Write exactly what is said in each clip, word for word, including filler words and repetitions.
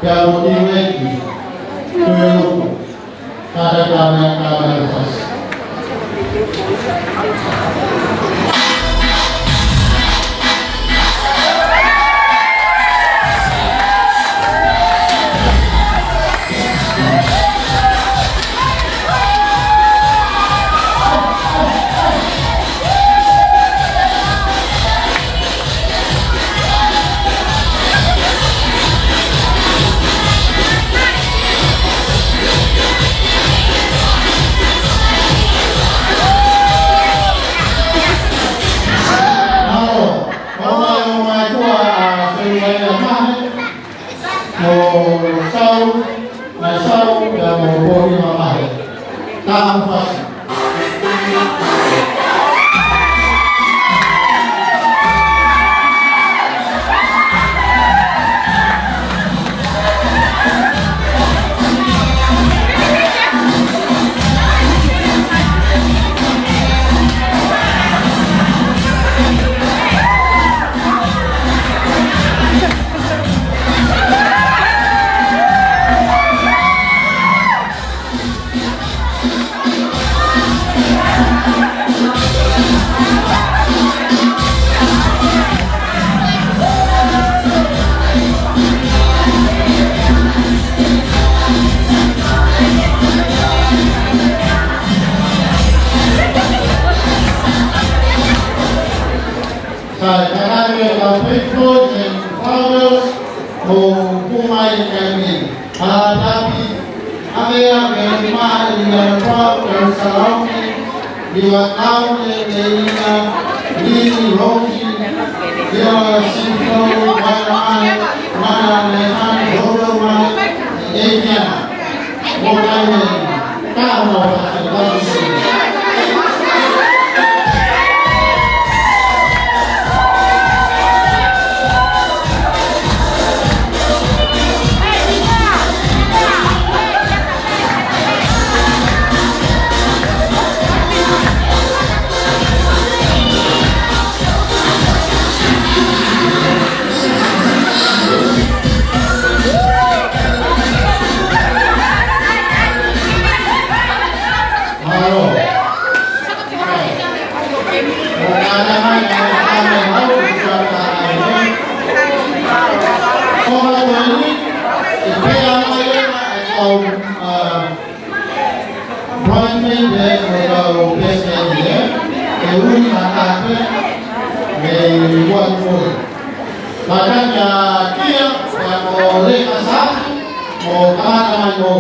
Pea mo Tiueki Tuiluku, kātaki ka mea ka mea fasi. Mālō, ʻomai, ʻomai kuo ʻa Feluaia Mahe, mo Sau, mo Sau, pea mo Pōhiva Mahe. Ka mea fasi. Sai, ka nani e kau patrons and founders ʻo e Puma Academy. ʻA Tapi, ʻa Mea, Mea Lima, Lima Lima, Kau Salaone, Liwa Kaune, Leina, Lili, Rosi, Liwa Sifo, Wainamai, Mana, Lehan, Rodo, Mai, Ekiana. Brian Mayberg mo e kau peseti, ē, ʻe ui ʻa Tape mei Uanumoe. Pea ka kia kia, pea mo Leka Sasi, mo Kamata Mai mo.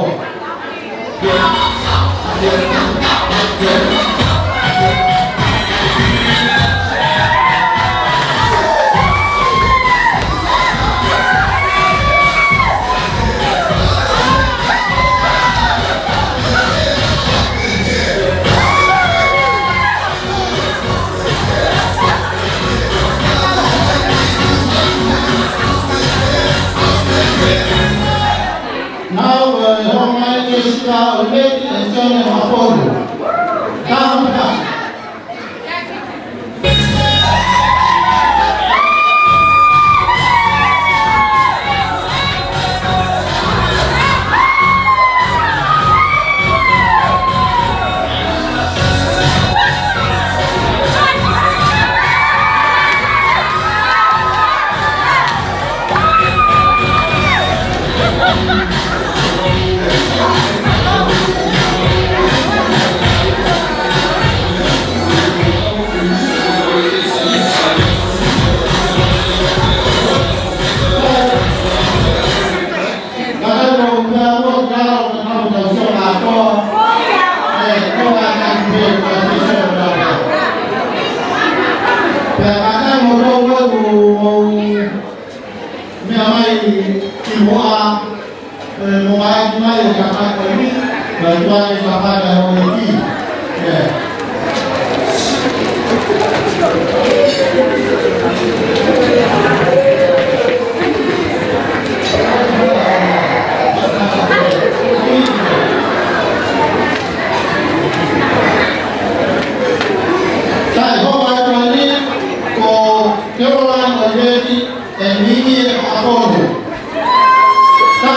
Nau, ē, hoko mai Jessica Oliveti and John Mapolu. Ka mea fasi. Pea ka ʻi ai mo e ʻoku mou meʻa mai ki muʻa, ē, mou ʻai mai e kakai ko eni, kae tuʻu ai e kakai ko eni. ʻIo. Sai, hoko atu eni ko Caroline Oliveti and Mimi Apolo. Ka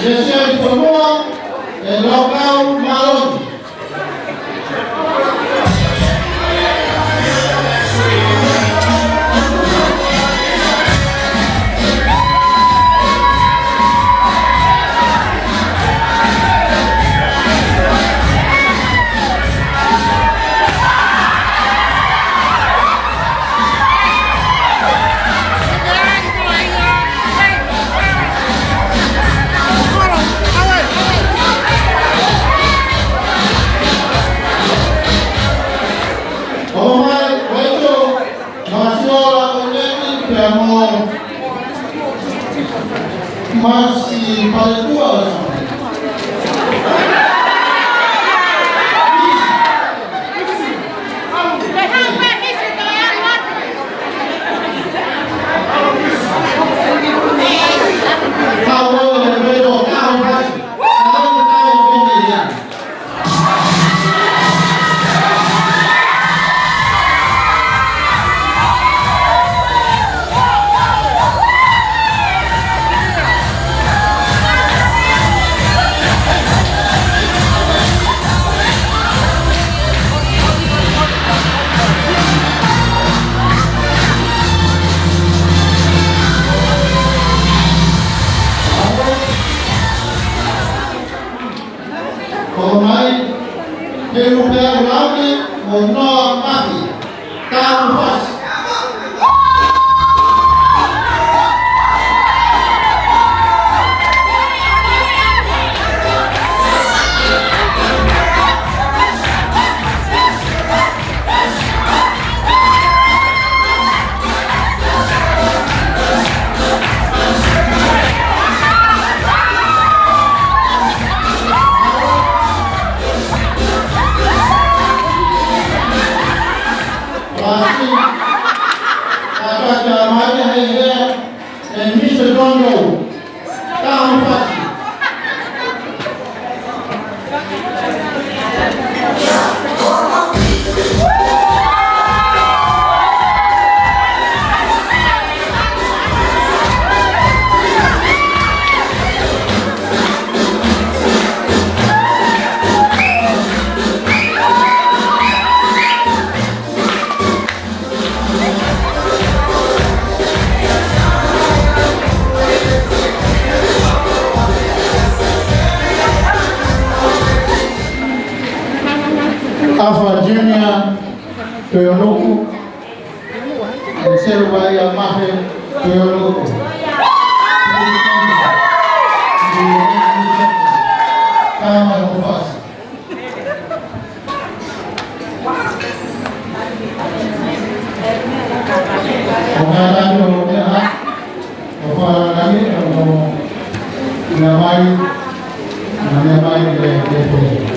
Lesieli Fonua, ʻe Laukau Māloni. ʻOmai, Rachel Masiola ʻOneni, pea mo Masi Paletua. ʻOmai, Helupe Aulame, mo Noa Mafi, Kaufasi. Afa Junior Toyonuku, Michelle Vaia Mahe Toyonuku. Tama Hofasi. ʻO ngā tani ʻo meʻa, ʻo fānau, ʻo meʻa mai, ʻo meʻa mai, ʻe, ʻe, ʻe.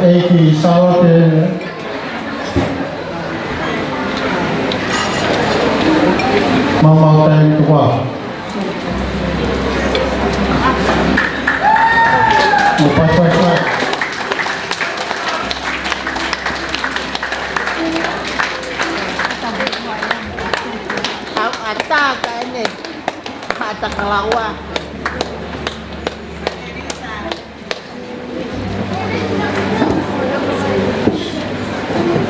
ʻEiki Sālote Maumau Taimi Tukuʻaho. Mo pai, pai, pai. Au ata ka ene. Ata kalaua.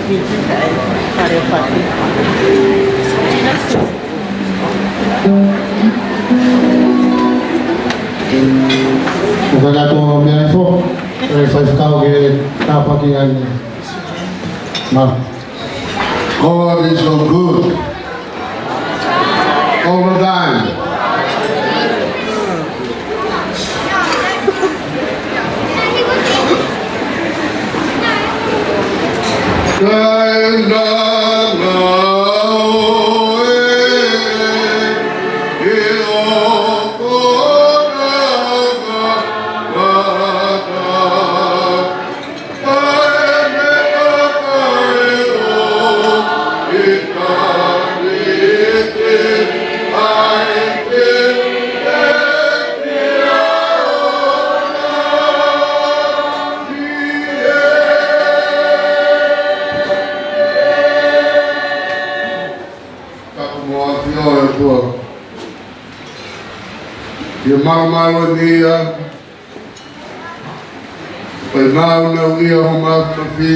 ʻOku ʻikai ke tō meʻa ifo, ʻe faifekau ke tāpuakiʻi ange. Ma. God is so good. All the time. Tapu mo ʻafio ʻa e ʻOtua. ʻI he mālō mālohi ia, ʻo e nāunauʻia homau Fakamoʻui,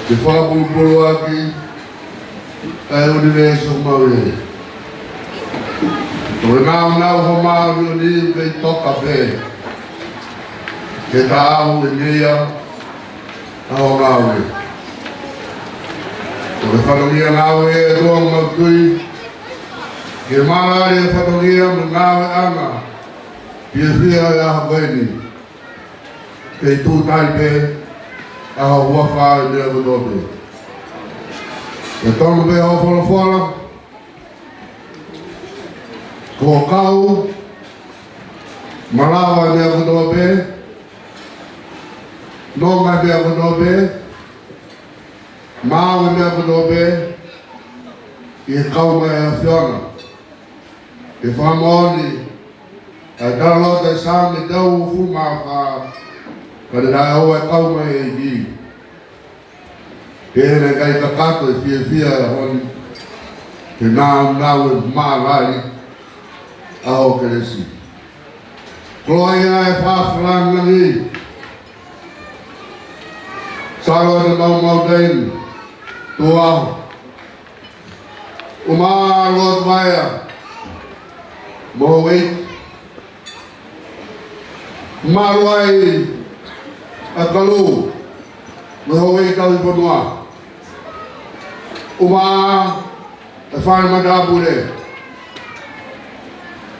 ke fakapulupuluaki ʻa e ʻunivēsi ʻoku mau ʻi ai. Ko e nāunau homau ʻunioni ʻoku kei toka pē, ke taau ʻe meia ʻa hoʻo ngāue. Ko e fatongia ngāue ʻa e ʻOtua ʻoku mau tui, ke mālali e fatongia mo e ngāueʻanga fiefia ʻo e ʻaho ko eni. Kei tuʻu tali pē ʻa ho huafa ʻi he meʻa kotoa pē. Ke tonu pē hoʻo folofola, ko e kau, malava e meʻa kotoa pē, nonga e meʻa kotoa pē, maau e meʻa kotoa pē, ʻi he kau mai ʻa e ʻAfiona. Ke fakamoʻoni ʻa e talaloto ʻi he Saame teau uofulu mā fā, ka ne taʻeʻoua e kau mai ʻa e ʻEiki. Pea naʻe ʻikai kakato e fiefia ʻo e ʻaho ni, ke nāunau e mālali ʻa hoʻo kelesi. Koloaʻia e fakalangilangi. Sālote Maumau Taimi Tukuʻaho. ʻUmaʻā Lord Vaea mo Houʻeiki. ʻUmaʻā Luai ʻa Kalu mo Houʻeiki Tauhi Fonua. ʻUmaʻā e fale matāpule.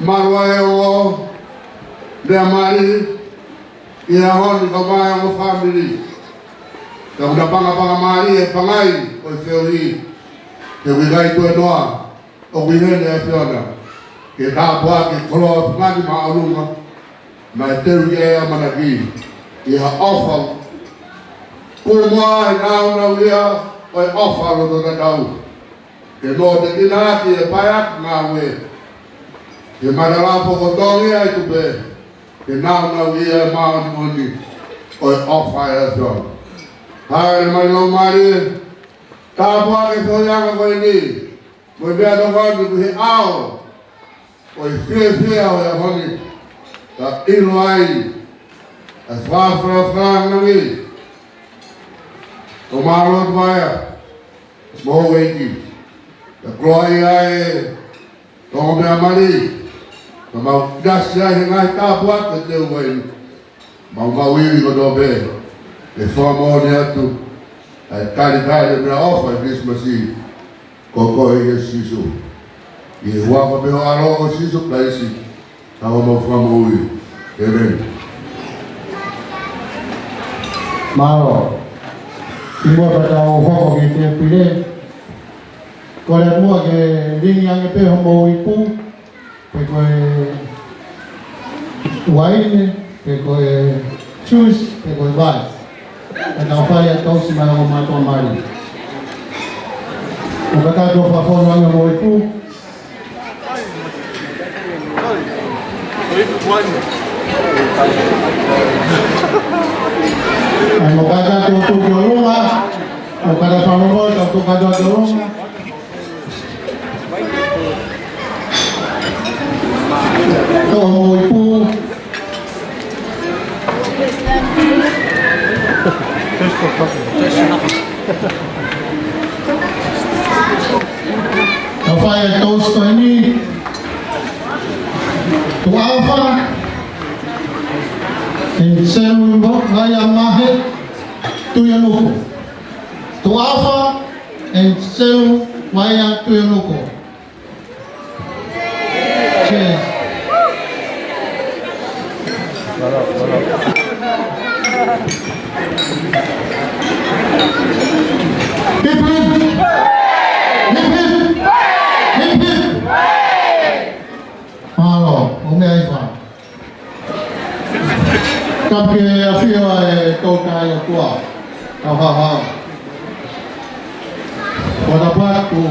ʻUmaʻā Luai ʻo meʻa mali ʻi he ʻaho ni kae ʻumaʻā e ongo fāmili. Ka ʻoku na pangapanga mali e pangai ʻo e feohi. Ke ʻikai toe noa ʻoku ʻi heni ʻa e ʻAfiona. Ke tāpuakiʻi e koloa fungani māʻolunga naʻe teu ki ai e ʻamanaki ʻi ha ʻofa. Kumuʻa he nāunauʻia ʻo e ʻofa loto tatau. Ke notekina ʻaki e paeʻaki ngāue. Ke matalafo ko Tongi ai tupe. Ke nāunauʻia e māʻoniʻoni ʻo e ʻofa ʻa e ʻAfiona. Hāʻele mai Laumālie, tāpuakiʻi e foʻiʻanga ko eni, mo e meʻatokoni ki he ʻao ʻo e fiefia ʻo e ʻaho ni, ka ʻilo ai ʻa e fakafanafana ni. ʻUmaʻā Lord Vaea mo Houʻeiki, ka koloaʻia e ongo meʻa mali, ka mau ʻinasi ai he ngaahi tāpuaki ʻoku teu ai. Mau mau ivi kotoa pē, ʻe fakamoʻoni atu ʻa e talitali e meʻaʻofa ʻi he Kilisimasi, ko koe ʻa Sīsū. ʻI he huafa pē ho ʻAlo ko Sīsū Kalaisi, ko homau Fakamoʻui. ʻĒmeni. Mālō. Kimuʻa pea tau hoko ki he tēpile, kole muʻa ke lilingi ange pē homou ipu, pe ko e uaine, pe ko e Tusi, pe ko e vai. Ka tau fai ʻa e tausi mai ʻo mātuʻa mali. ʻOku kakato fakafonu ange mo e pū. ʻAi mo kakato tuku ʻo luma. ʻO kakato fakafonu, tau tuku kakato ʻo luma. Tō mo e pū. Tau fai ʻa e tausi ko eni. Tuʻafa and Selu Vaiamahe Tuianuku. Tuʻafa and Selu Vaia Tuianuku. Cheers. Hip, hip. Hip, hip. Hip, hip. Mālō, ʻo meʻa ʻi fā. Tapu ki he ʻafio ʻa e Tolu Tahaʻi ʻOtua, tau haohaoa. Fakatapu atu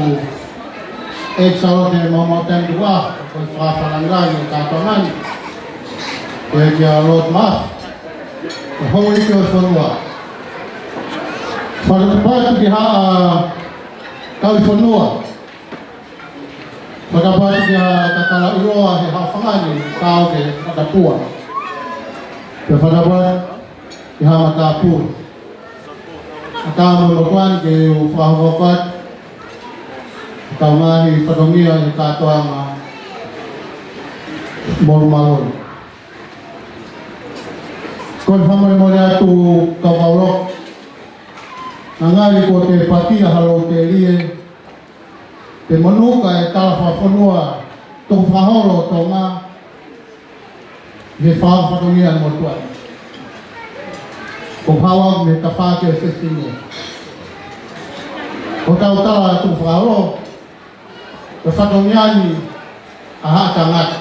ʻEiki Sālote Maumau Taimi Tukuʻaho, ko e fakafanangai ʻo e kātoanga ni, ʻa e kia Lord Mafi, ko e houʻeiki ʻo e fonua. Fakatapu atu ki he haʻa kau fonua. Fakatapu atu ki he tatala ʻiloa he haʻofanga ni, kau ke fakapua. Pea fakatapu atu ki he haʻa matāpule. ʻA e kau mo e motuʻa ni ke u fakahoko atu ʻetau ngaahi fatongia he kātoanga Molumaloi. Ko e fakamolemole atu kau kau loko. Naʻa ngali ko e pakia ha lōtelie, pe monū ka e tala fakafonua tukufakaholo ʻo Tonga, ʻi he fakafatongia ʻa e motuʻa ni. Ko e haʻu mei he tafaʻaki ʻo e fefine. Ko ʻetau tala tukufakaholo, ko e fatongia ni ʻa haʻa tangata.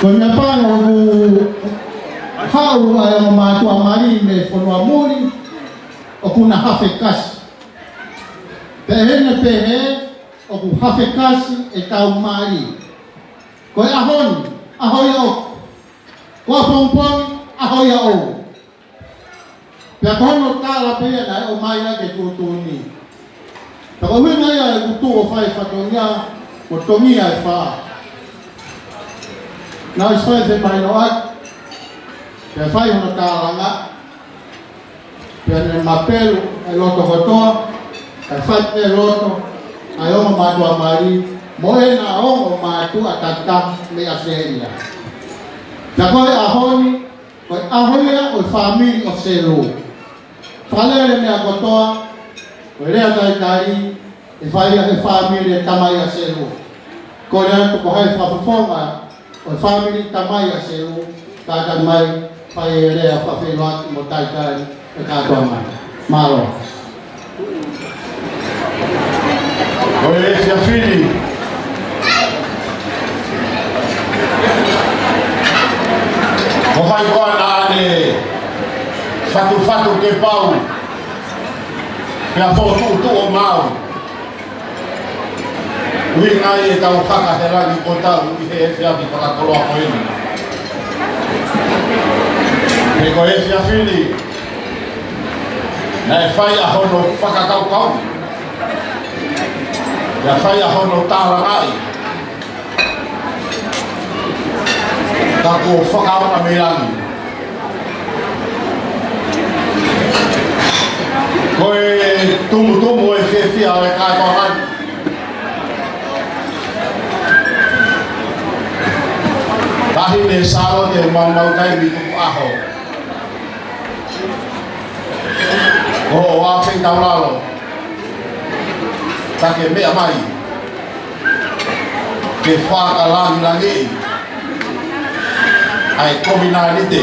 Ko e meʻa pango ʻoku haʻu ai ʻa e ongo mātuʻa mali mei fonua muli, ʻoku na hafe kasi. Pea ʻi heʻene pehē, ʻoku hafe kasi ʻetau mali. Ko e ʻaho ni, ʻaho ia ʻoku. Ko ʻapongipongi, ʻaho ia ʻoku. Pea ko hono tala pē ia naʻe ʻomai ʻaki e tuʻutuʻuni. Pea ko e ʻuhinga ia ʻeku tuʻu ʻo fai fatongia, mo tongia e fā. Naʻe ʻosi fai femahinoʻaki, pea fai hono tālanga, pea ne mapelu e loto kotoa, kae fai e loto ʻa e ongo mātuʻa mali, mo ʻena ongo mātuʻa takitaha mei ʻAositelēlia. Pea ko e ʻaho ni, ko e ʻaho ia ʻo e fāmili ʻo Selu. Fakalele meʻa kotoa, ko e lea talitali, ʻe fai ia ʻe he fāmili ʻo e tamai ʻa Selu. Ko e lea tuku hai fakafofonga ʻo e fāmili tamai ʻa Selu, kātaki mai, fai e lea fakafeʻiloaki mo talitali e kātoanga. Mālō. Ko e efiafi ni, ko hai koā naʻa ne fatufatu ke pau, pea fokotuʻutuʻu ʻo maau, ʻuhinga ʻi heʻetau haka he langi ko ʻetau ʻi he efiafi fakakoloa ko eni. He ko e efiafi ni, naʻe fai ʻa hono fakakaukau, naʻe fai ʻa hono tālangaʻi, ka kuo fakaongo mei langi. Ko e tumutumu ʻo e fiefia ʻo e kātoanga ni. Taʻahine Sālote Maumau Taimi Tukuʻaho. Ko hoʻo ʻafeitaulalo, ka ke meʻa mai ke fakalangilangiʻi ʻa e kovinānite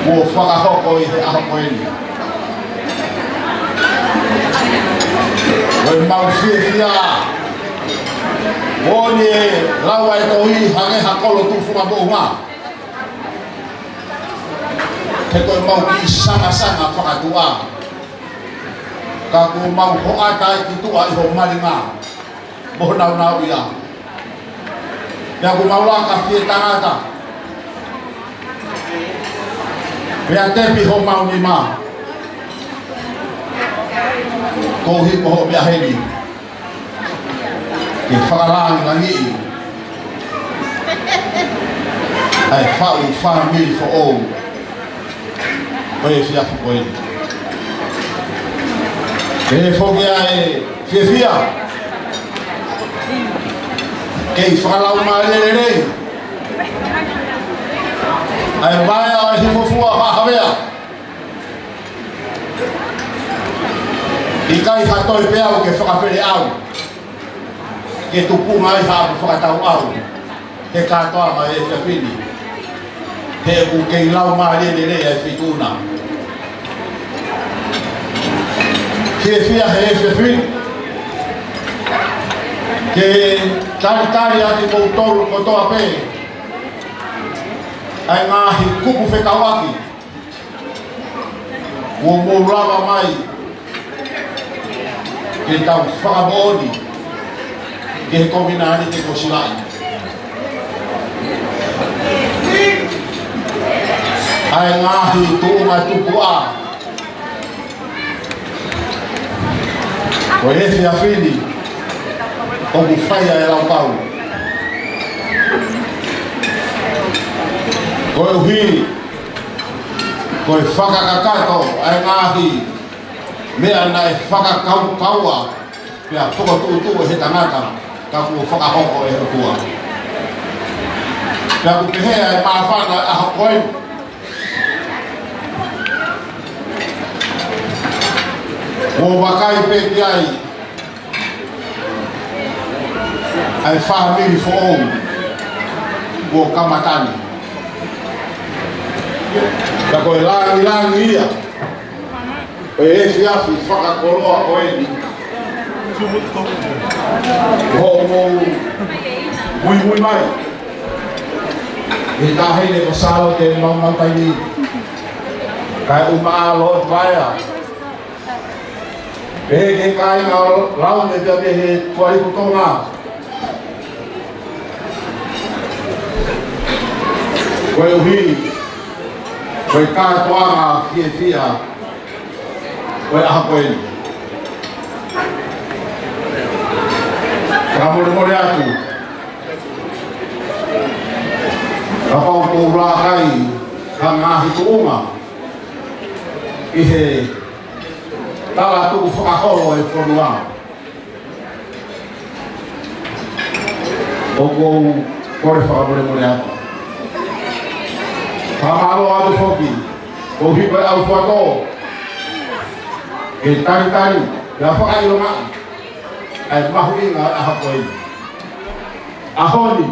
kuo fakahoko ʻi he ʻaho ko eni. Ko ʻemau fiefia Moʻoni e lau ʻa e tohi, hangē ha kolo tufunga moʻunga. He ko ʻemau kiʻi sangasanga fakatuʻa. Ka kuo mau hoʻata ai ki tuʻa ʻi ho malinga mo ho naunauʻia. Pea kuo mau laka fie tangata. Pea tepi homau nima. Koeʻuhi ko hoʻo meʻa heni ke fakalāngilangiʻi ʻa e faʻu fāmili foʻou ʻo e efiafi ko eni. Pehē foki ʻa e fiefia, kei fakalaumālie lelei ʻa e vaea ʻo e hifofua Faʻahavea. ʻIkai ha toe peau ke fakafeleʻau ke tupunga ai haʻaku fakatauʻau he kātoanga ʻo e efiafi ni. He ʻoku kei laumālie lelei ʻa e feituʻu na. Fiefia he efiafi ni ke talitali ʻa kimoutolu kotoa pē ʻa e ngaahi kupu fekauʻaki kuo mou lava mai ke tau fakamoʻoni ki he kovinānite kuo silaʻi. ʻA e ngaahi tuʻunga tupuʻa ʻo e efiafi ni ʻoku fai ʻa e laukau. Koeʻuhi ko e fakakakato ʻa e ngaahi meʻa naʻe fakakaukaua pea fokotuʻutuʻu ʻe he tangata, ka kuo fakahoko ʻe he ʻOtua. Pea ʻoku pehē ʻa e māfana ʻa e ʻaho ko eni. Kuo vakai pē ki ai ʻa e fāmili foʻou kuo kamata ni. Ka ko e lāngilangi ia ʻo e efiafi fakakoloa ko eni. Hoʻomou muimui mai he taʻahine ko Sālote Maumaukaini, kae ʻumaʻā Lord Vaea. Pehē ki he kāinga ʻo Laune pea mei he Tuʻa Ipu Tonga. Koeʻuhi ko e kātoanga fiefia ʻo e ʻaho ko eni. Fakamolemole atu, kapau ʻoku ou laka ai ha ngaahi tuʻunga ʻi he tala tuʻu fakaholo ʻo e fonua, ʻoku ou kole fakamolemole atu. Fakamālō atu foki koeʻuhi ko e ʻaufuatō ke talitali pea fakaʻilongaʻi ʻa e mahuʻinga ʻo e ʻaho ko eni. ʻAho ni,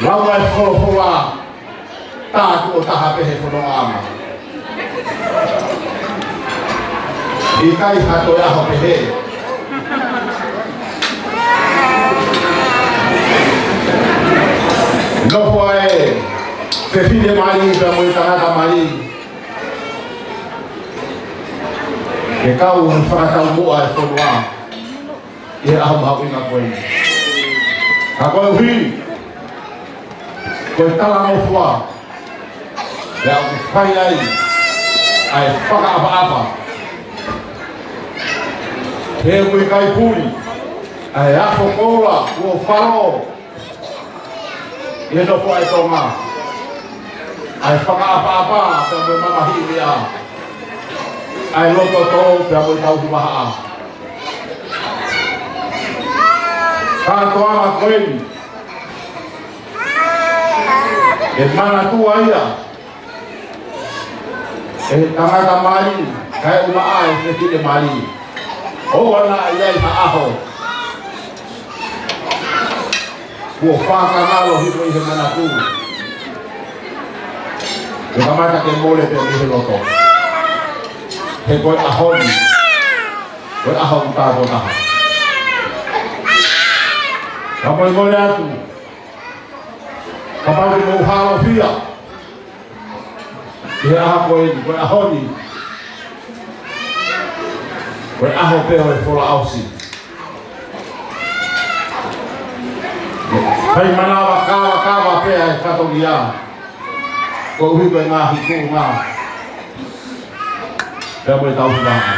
lau ʻa e folofola, tā tuʻo taha pē he fononga ʻama. ʻIkai ha toe ʻaho pehē. Nofo ʻa e fefine mali pea mo e tangata mali ke kau he fakataumuʻa ʻa e fonua ʻi he ʻaho mahuʻinga ko eni. Ka koeʻuhi ko e talangofua, pea ʻoku fai ai ʻa e fakaʻapaʻapa. He ʻoku ʻikai puli ʻa e afo koula kuo falo ʻi he nofo ʻa e Tonga ʻa e fakaʻapaʻapa pea mo e mamahiʻi meʻa, ʻa e loto tō pea mo e tauhi vahaʻa. Kātoanga ko eni ʻe manatua ia ʻe he tangata mali, kae ʻumaʻā e fefine mali. ʻOua naʻa ʻi ai ha ʻaho kuo fakangalo hifo ʻi he manatu ke kamata ke mole pē mei he loto. He ko e ʻaho ni, ko e ʻaho ʻoku tā tuʻo taha. Ka molemole atu, kapau te mou hālofia ki he ʻaho ko eni, ko e ʻaho ni, ko e ʻaho pē ʻo e folaʻosi. Fai manava kavakava pē ʻa e fatongia, koeʻuhi ko e ngaahi tuʻunga pea mo e tauhi maʻa.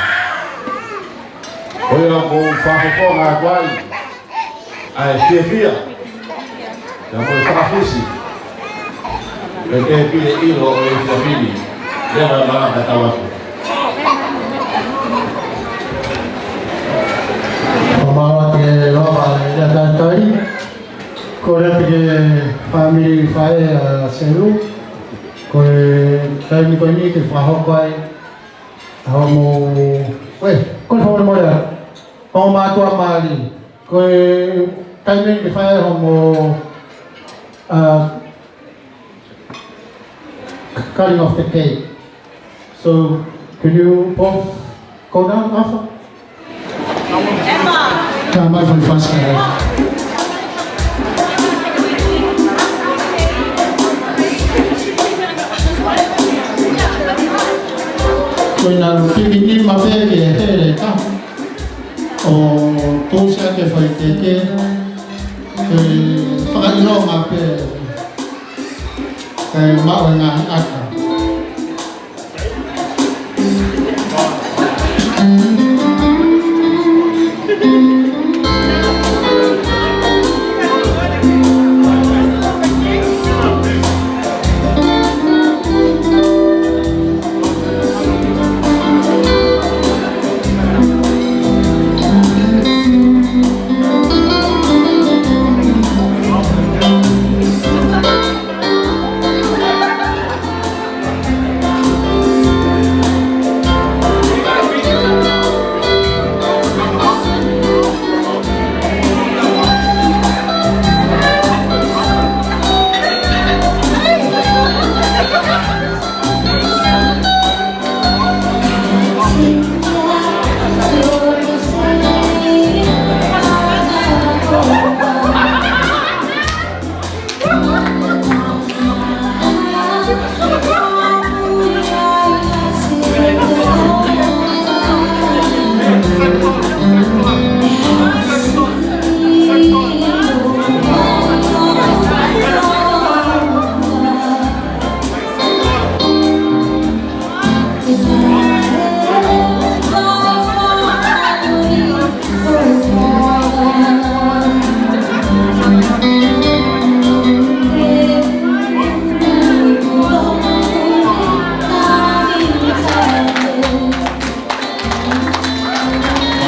Ko ia ʻoku ou fakafofonga atu ai ʻa e fiefia pea mo e fakafisi, ke ke pile ʻilo ʻo e fiefia ni. Leva na ka tau atu. Mālō atu e lava e lea talitali. Kole atu ki he fāmili faʻē ʻa Selu. Ko e taimi ko eni ke fakahoko ai ʻa hoʻomou, ē, ko e fakamolemole atu. Ongo mātuʻa mali. Ko e taimi eni ke fai hoʻomou, uh, cutting of the cake. So, can you both go down, Arthur? Emma. Come on for the first guy. Ko e naʻa ku piki nima pē ke hele ka. ʻO tuʻusi ʻa e faʻiteke, ʻe fakaʻilonga pē, ʻe maʻu e ngaahi ʻata.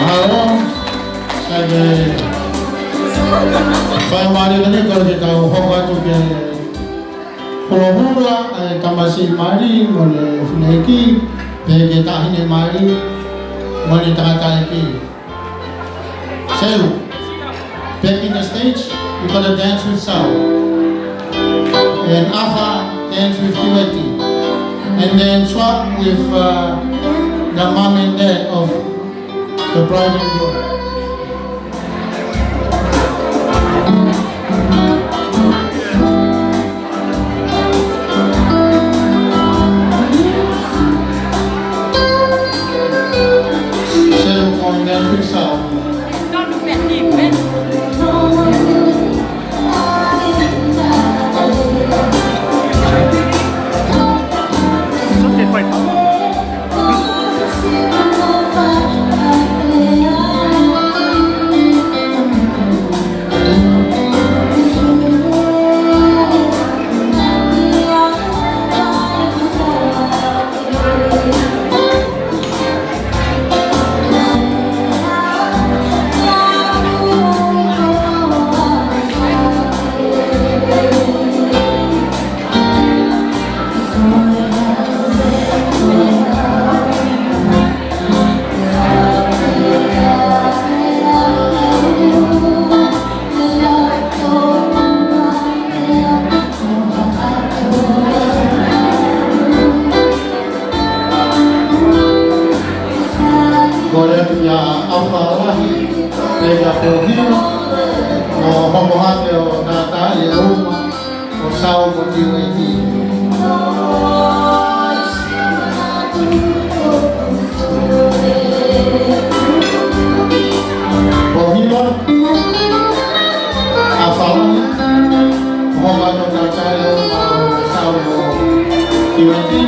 Mahalo, sai ke fai mālie ni, kole ke tau hoko atu ke hulohula e tamasiʻi mali mo e fineʻeiki, pehē ki he taʻahine mali mo e tangataʻeiki. Selu, back in the stage, you gotta dance with Sal. And Arthur, dance with Kiweti. And then swap with, uh, the mom and dad of the bride and groom. Kole atu ia ʻAfa Lahi, pea ia Pohino. ʻO hoko hake ʻo tātaaʻi e uma ʻo Sau mo Tiueti. Ko Hilo, ʻa Falo, ʻo hoko hake ʻo tātaaʻi e uma ʻo Sau mo Tiueti.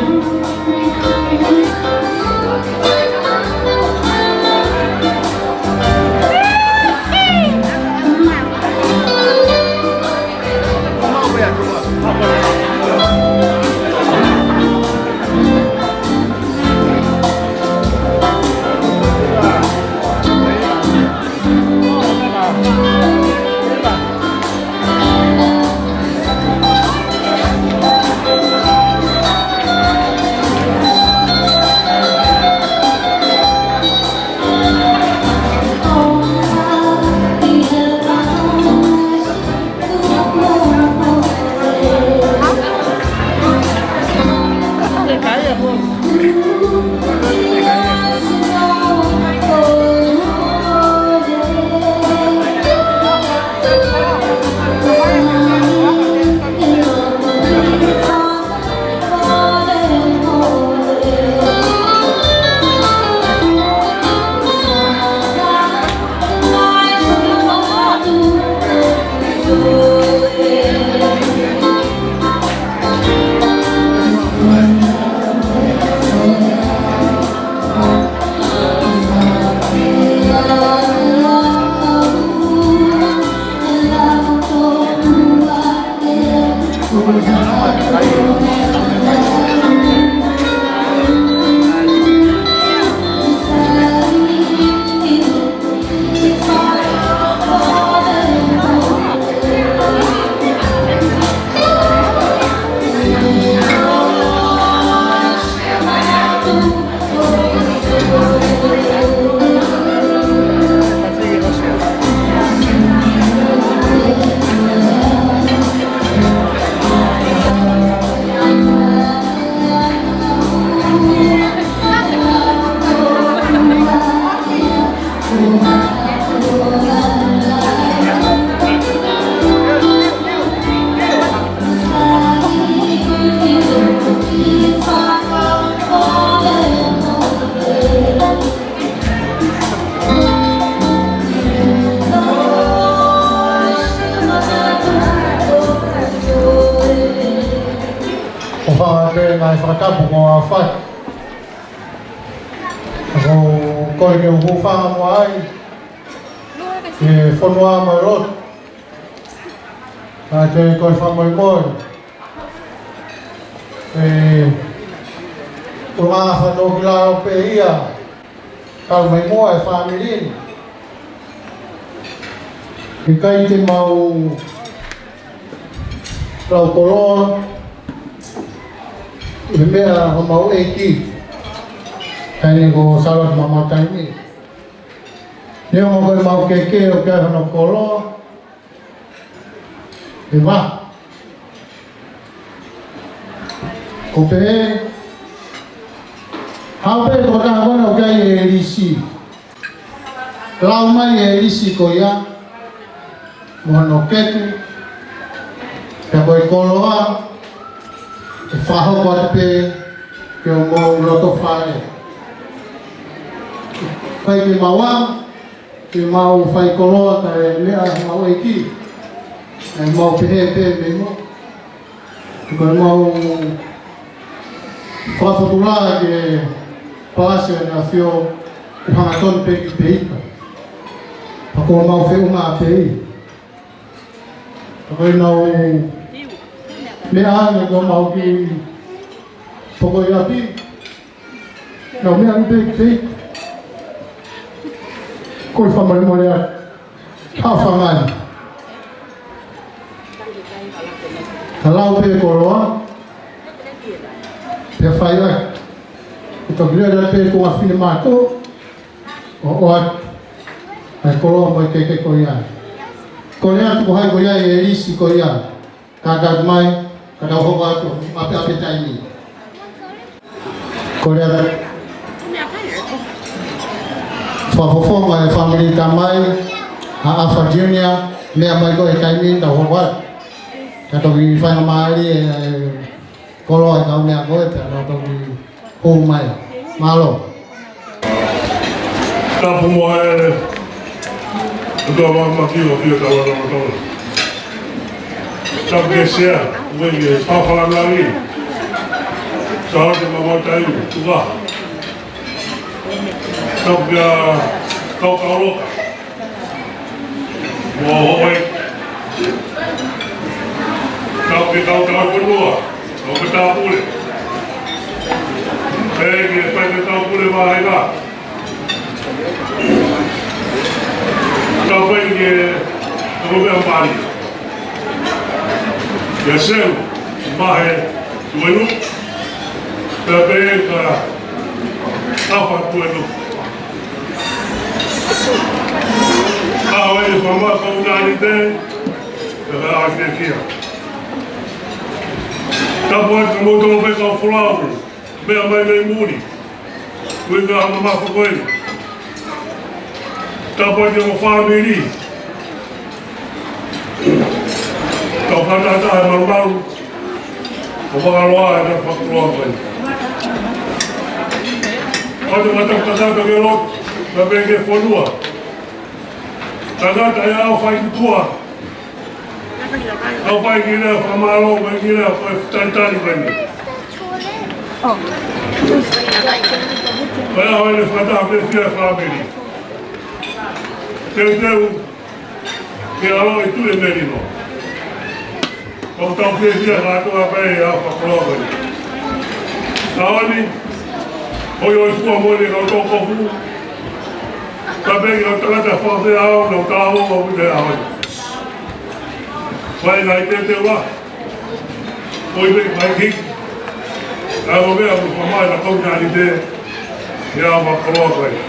ʻOfa atu e ngaahi fakatapu ko e fai. Ko e kole ke u hūfanga muʻa ai ki he fonua mo e lotu. Ka te kole fakamolemole. ʻE, ko e ngaahi fakatōkilalo pē ia. Kau mai muʻa e fāmili ni. ʻIkai te mau lau koloa e meʻa ʻa homau ʻeiki, taimi ko Sālote Mamataimi. Neongo ko e mau keke ʻoku ʻi ai hono koloa, ʻe vā. Ko pē, haʻu pē ko taha ko ena ʻoku ʻi ai e lisi. Lau mai e lisi ko ia, mo hono keke, pea ko e koloa, ʻe fakahoko atu pē ki homou loto fale. Fai ke mau ā, ke mau fai koloa ka e meʻa ʻa homau ʻeiki. ʻE mau pehē pē mei muʻa. Ko e mau fakafotulā ke palasi ʻa e ʻAfio ʻo hangatonu pē ki Peita. Pea ko e mau feʻunga pē ia. Pea ko e nau meʻa ange ko e mau kiʻi poko ʻi ʻapi. Nau meʻa ange pē ki Peita. Ko e fakamolemole atu. Ka fangani. Ka lau pē koloa. Pea fai ai. Ko e toki lea pē ko e fine mātuʻa. ʻO, ʻoatu. ʻA e koloa mo e keke ko ia. Kole atu ko hai ko ia e lisi ko ia. Kātaki mai, ka tau hoko atu, ʻapi ʻapi taimi. Kole atu. Fakafofonga e fāmili tamai, ʻa ʻAfa Junior, Meʻa mai ko e taimi ni tau hoko atu. Ka toki faingamālie e koloa e kau meʻa ko ē pea nau toki hū mai. Mālō. Tapu mo e ʻOtua Māfimafi ʻoku ʻiate kitautolu. Tapu ki he Sea, ʻoku ʻi he fakafalanangi. Sālote Mamaʻotaimi, tuku. Tapu kia Kaukauloka. Mo hoi. Tapu ki he kau tauhi fonua, kau matāpule. Pea ki he faifekau pule vāhenga. Tapu ki he kau meʻa mali. Kia Seu, Mahe, Tuenu. Pea pehē kia Kafa Tuenu. ʻA e fakamālō kounani te, pea ka ʻai fiefia. Tapu atu kia moutolu pē kau folau, meʻa mai mei muli. Kui ka mamafa ko eni. Tapu atu ki hoʻo fāmili. Tau kātaki ʻa e malumalu ʻo fakaloa ʻa e fakakoloa ko eni. Pea te mata kātaki ke lotu, pea pehē ki he fonua. Tangata ia ʻoku fai ki tuʻa. ʻOku fai ki lea fakamālō, fai ki lea ko e talitali ko eni. Pea ʻoku ne fakataha fiefia e fāmili. Teuteu ke ʻalu ʻi Tuʻimelino. ʻOku tau fiefia kātoa pē ʻi he fakakoloa ko eni. ʻAho ni, ʻoiʻoi fua mo e kau tō kofu. Ka pehē ki he kau tangata fakafeʻao, nau tāua ʻo ʻi he ʻaho ni. Fai ngaahi teuteu lahi. ʻOi pē ngaahi hiki. ʻA e ʻo meʻa mo fakamālō ʻa e kounani te. ʻI he fakakoloa ko eni.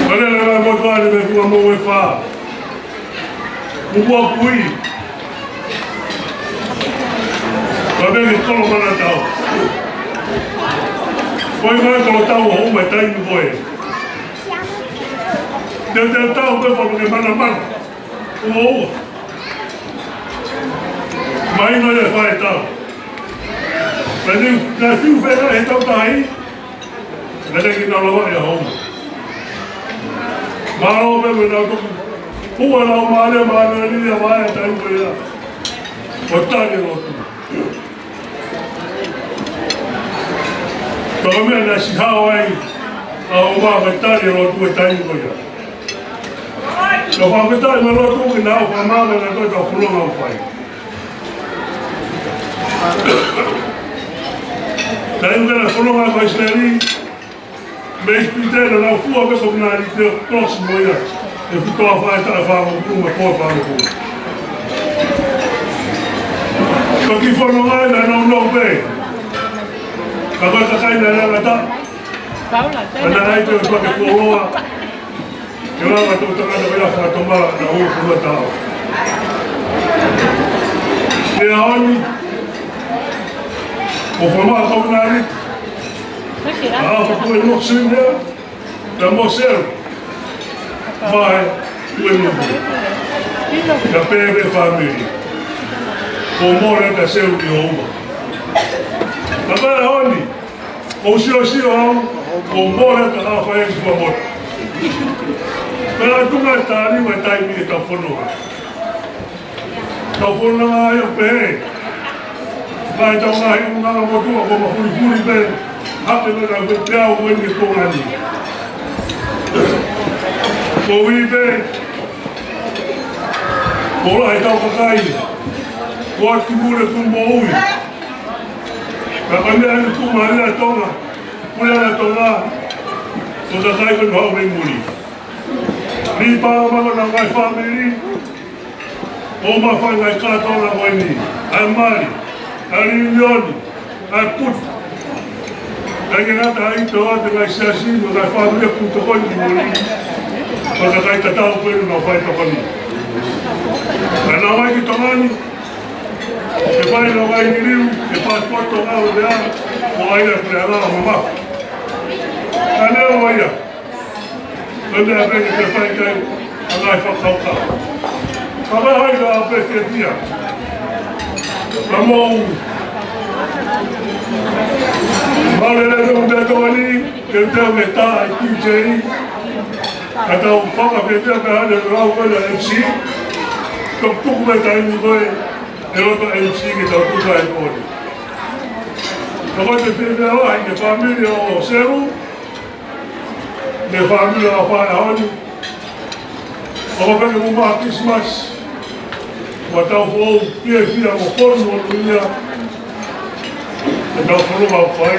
Ka lele ngaahi motuʻa ni mei Funga Mou e Fā. Mukua Kui. Ka pehē ki Kolomanatau. Ko e ngaahi Kolotau ʻo ʻuma e taimi ko ē. Te te tau pē ko e manamana. Ua ua. Mahino ia e faʻahi tau. Pea ni, na fiu fē na e tau tahi. Mele ki nau lava ia hou. Mālō pē mo nau tuku. Pua nau mālie, mālie ni ia vae tai ko ia. Ko tani lotu. Tau meʻa na si hao ai. ʻA o ma ka tani lotu e tai ko ia. Ka fakafetaʻi mo lotu ki nau fakamāmā na ko e tau fononga ʻoku fai. Taimi ko ē naʻe fononga ko ʻIsileli mei ʻIsipite, naʻa nau fua pē ko Nani te kolosi mo ia. ʻE futoa fai taʻe fāngofulu mo e pō fāngofulu. Ko e kiʻi fononga ia naʻa nau nofo pē. Ka ko e kakai naʻe ngata. Naʻa nau ʻai pē ʻo fakafuoloa. Ke lava ʻo tangata ko ia fakatomala ka ʻo fua tau. Ke aoni, ʻo fama kau nani, ʻa fakue no sine, ka mo sel, mai, kue no. Ka pē pē fāmili. Ko mole ka sel ki o uma. Ka pē aoni, ʻo siosio au, ʻo mole ka a fai ki Fuaʻamotu. Pea tunga e tālima taimi e tau fononga. Tau fononga ai ʻo pehē. Ka e tau ngaahi unanga motuʻa ko mafulifuli pē. Hape me ka pē pea o koe ni ko ngani. Ko ui pē. Ko la e tau kakai. Ko atu mule ku mo ui. Ka ka mea ni ku mali a Tonga. Pule a Tonga. Ko kakai ko no hau mei muli. Ni pa ma ko na ngai fāmili. ʻO ma fai ngai kātoanga ko eni. ʻAi mali. ʻAi liunioni. ʻAi putu. ʻAi ke ngata ai tō atu ngai siasi mo ngai fāmili putu ko eni muli. Ko kakai tatau ko eni ma fai tokoni. Ka na mai ki Tonga ni. Ke fai na vai ni liu, ke passport ʻo ngau lea, ʻo ai a kule ala ʻo mama. Ka leo ai a. Ko e meʻa pē ke te fai kai. ʻa e ngaahi fakakaukau. Ka ʻi ai ha ʻapi fiefia, ka mou mālōlō ʻo meʻa tokoni, ke tau meʻa ʻi he Q J, ka tau fakafiefia pē ʻa e lau ko ē ʻa e M C, ka tuku mai taimi ko ē ʻe loto M C ke tau tuku ai poni. Ka ko e fiefia lahi ki he fāmili ʻo Seru, mo e fāmili ʻa Faʻehaoni, ʻo ka pehē mo e Christmas, mo e taʻu foʻou, fiefia mo fonu mo e ia, ʻetau fononga ʻoku fai,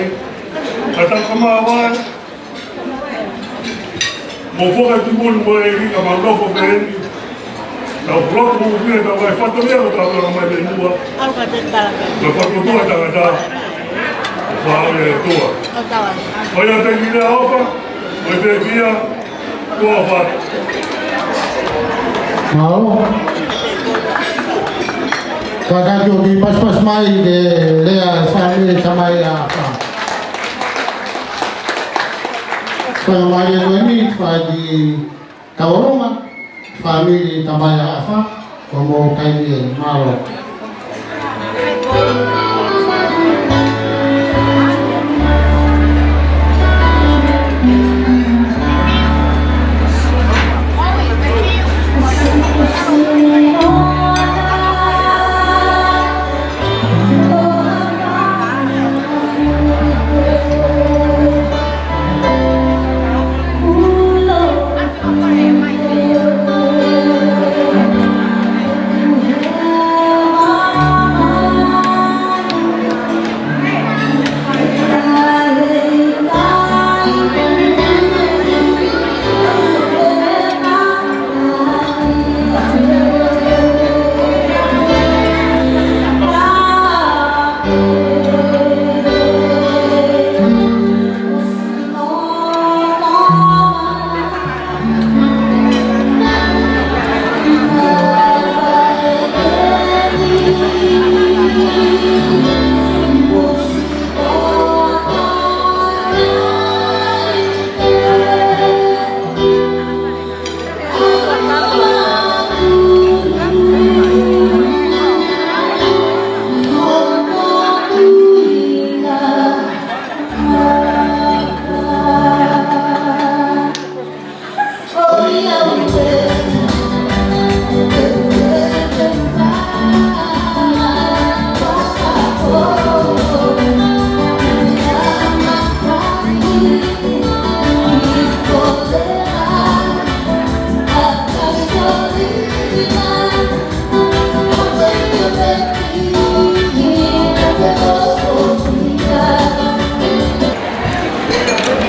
ka tau ka māvae, mo foka ki muli mo e ʻEiki ka mau nofo pē eni. Tau lotu mo pia tau kai fatongia ko tau kala mai le nua. Au ka te tala ke. Ka fatongia tangata. Faʻa le tua. Au tala. Ko ia te ki le ʻofa, mo e fiefia, ko e ʻofa. Mālō. Ka ka tō ki paspas mai ke lea sai tamai a fa. Faingamālie ko eni, fai ki Tauranga, fāmili Tamaiaʻafa, ko mo kai ni e mālō.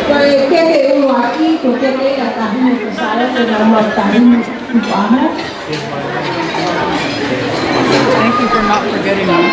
Ko e keke ʻuluaki, ko e keke ia ʻa Tahine, ko Sālote, naʻa mo Tahine, Tupama. Thank you for not forgetting us.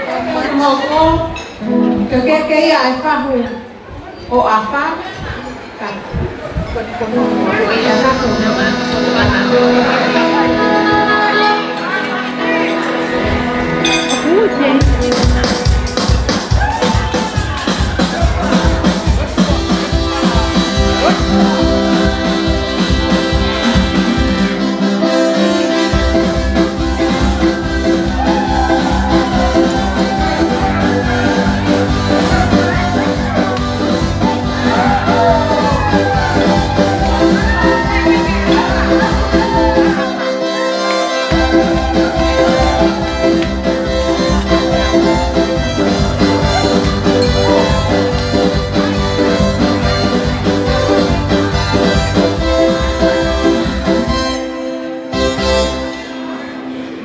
Hoko, ke ke ia e fahu ʻo ʻAfa.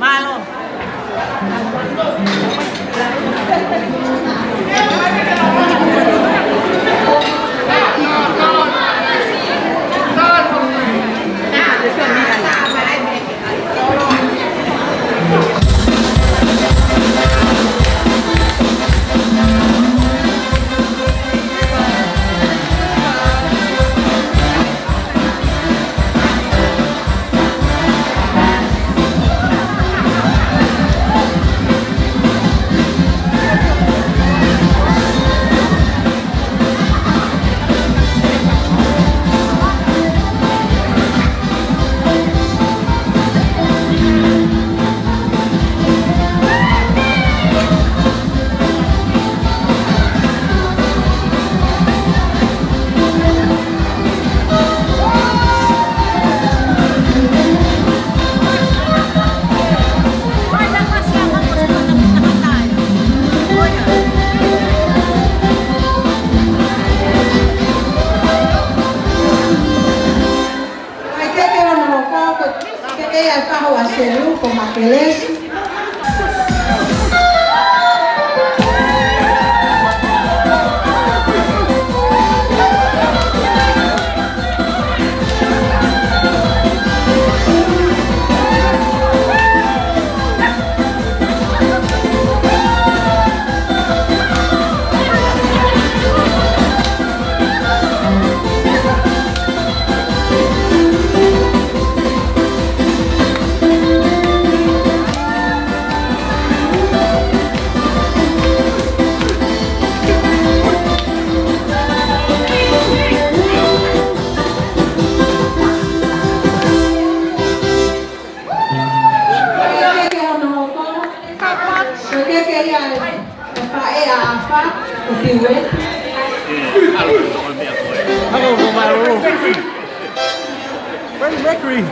Mālō. Ai, ke ke ona hoko, ke ke ia e fahu ʻa Selu, ko Makelesi. Hello, Romano. Freddie Mercury.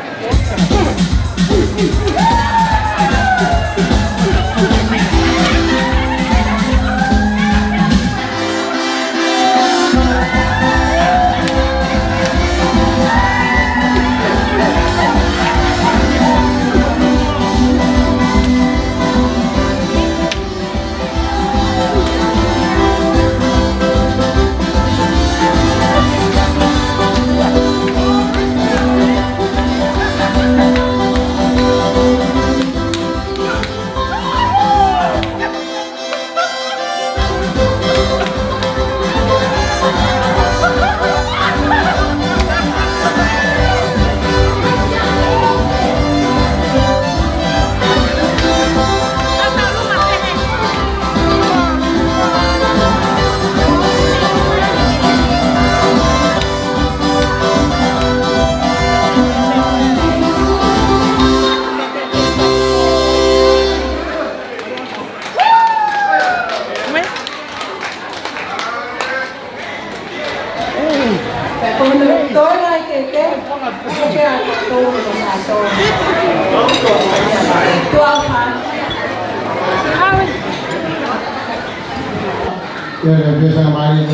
Ia, ia, pea sa mai ni,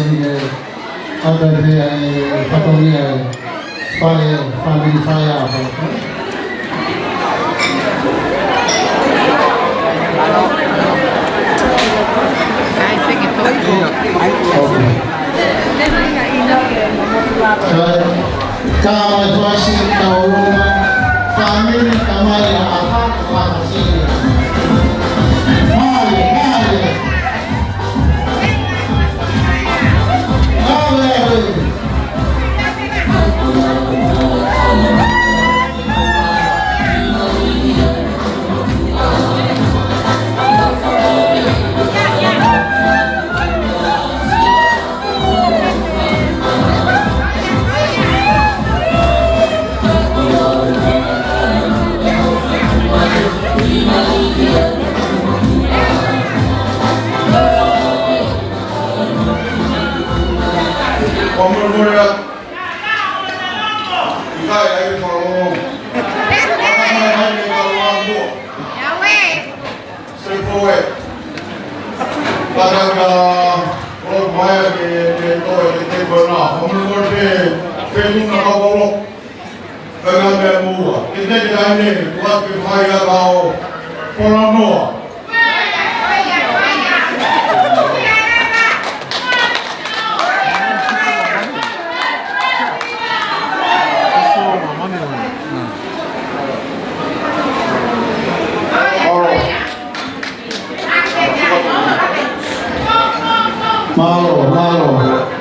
ʻa e pea ʻe fatongia ʻe fale, fāmili fale ʻa fale. Ka mai fasi ka ʻolunga, fāmili ka mai ʻa ʻAfa, ʻa ʻAfa sini. Mai, mai. Ka ka, ʻo mai ke, ke toe, ke te kona. ʻO mo te, ke luna ka kolo. Ka ka me mua. Ke te ke ane, kua ke fai a ka o. Kona noa. Mālō, mālō.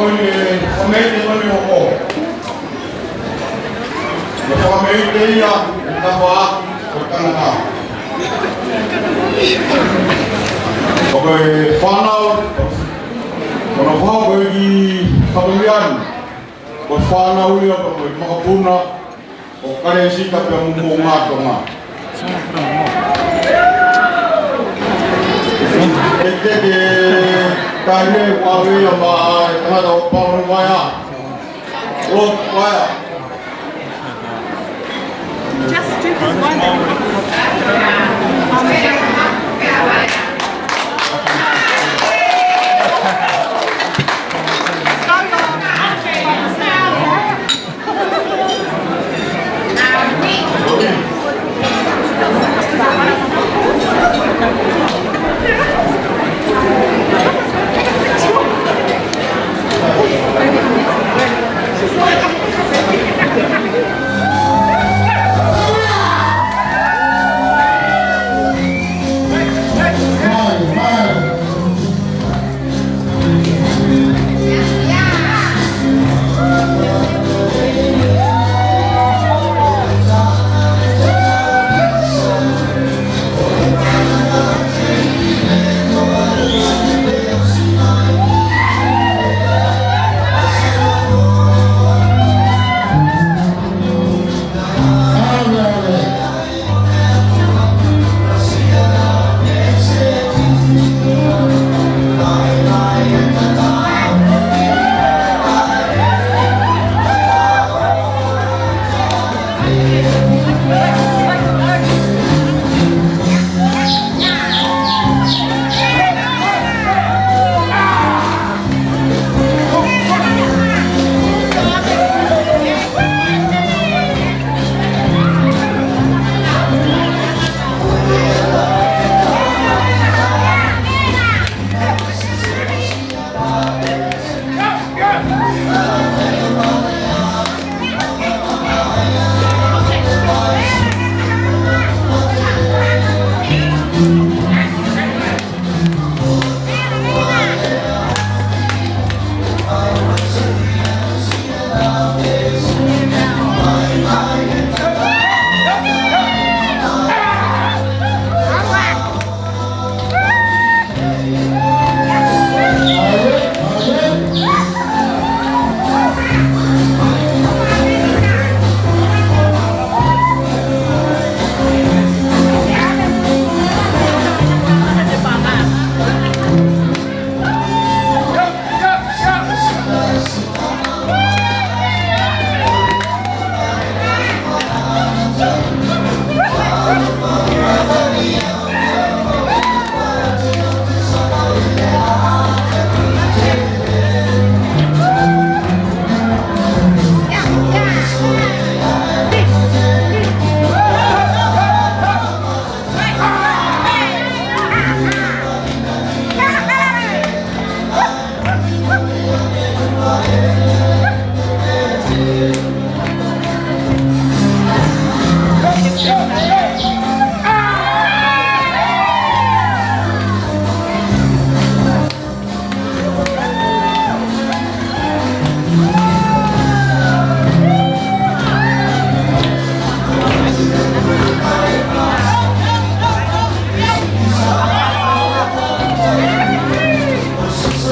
Ko e fakameite ko eni ʻoku, ko e fakameite ia ʻi he tafaʻaki ʻo e tangata. Ko e fānau, ko hono fā ko e kiʻi fatongia ni, ko e fānau ia ko e makapuna ʻo Kalesita pea mo Moʻunga Tonga. Ke ke ke taine ua vea ma e tangata ʻo Paolo Vaea. Lord Vaea. Just do this one.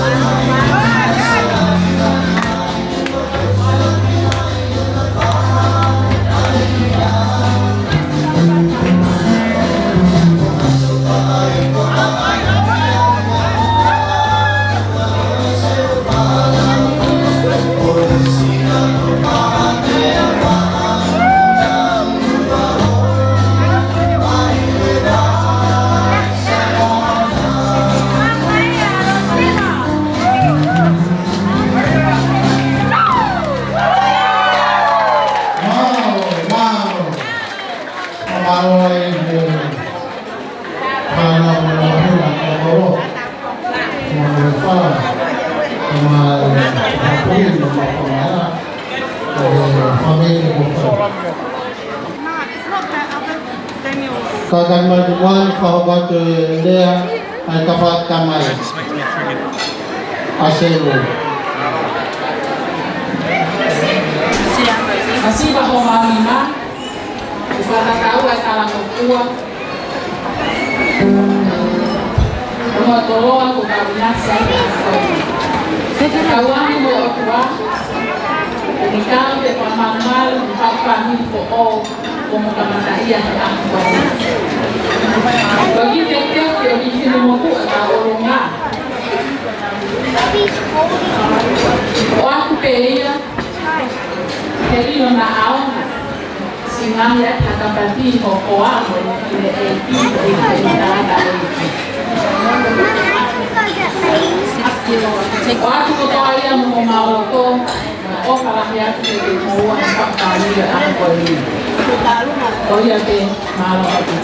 So long. Mālō, mālō. Mālō e fānau mo e huna, ko Kolo. Mo e fā, mo e hapui, mo e fā, mo e fāmili, mo e fā. Ka ka mai tu mai, fakahoko atu e lea, ʻa e kapa tamai. ʻA Selu. Masiva hoʻo maama, ʻoku fakatau ʻa e talangofua, ʻo e toloa kuo tau ʻinasi ai ʻa e koe. Kau ai mo e ʻOtua, ʻoku ʻikai te u malumalu, ʻi he fāmili foʻou, ʻo mo kamataʻia he ʻaho ko eni. Ko e kiʻi tefitofi ʻo e kiʻi finemotuʻa ʻa e ʻolunga. ʻOatu pē ia, ke ʻilo naʻa ʻaonga, siʻi ngaahi ʻapi haka pati hokoa mo e ki le ʻEiki, ʻEiki, ʻEiki, ʻEiki. ʻOatu kotoa ia mo homau loto, ʻofa lahi atu kiate kimoua he fāmili ʻa e ʻaho ko eni. Ko ia pē, mālō atu.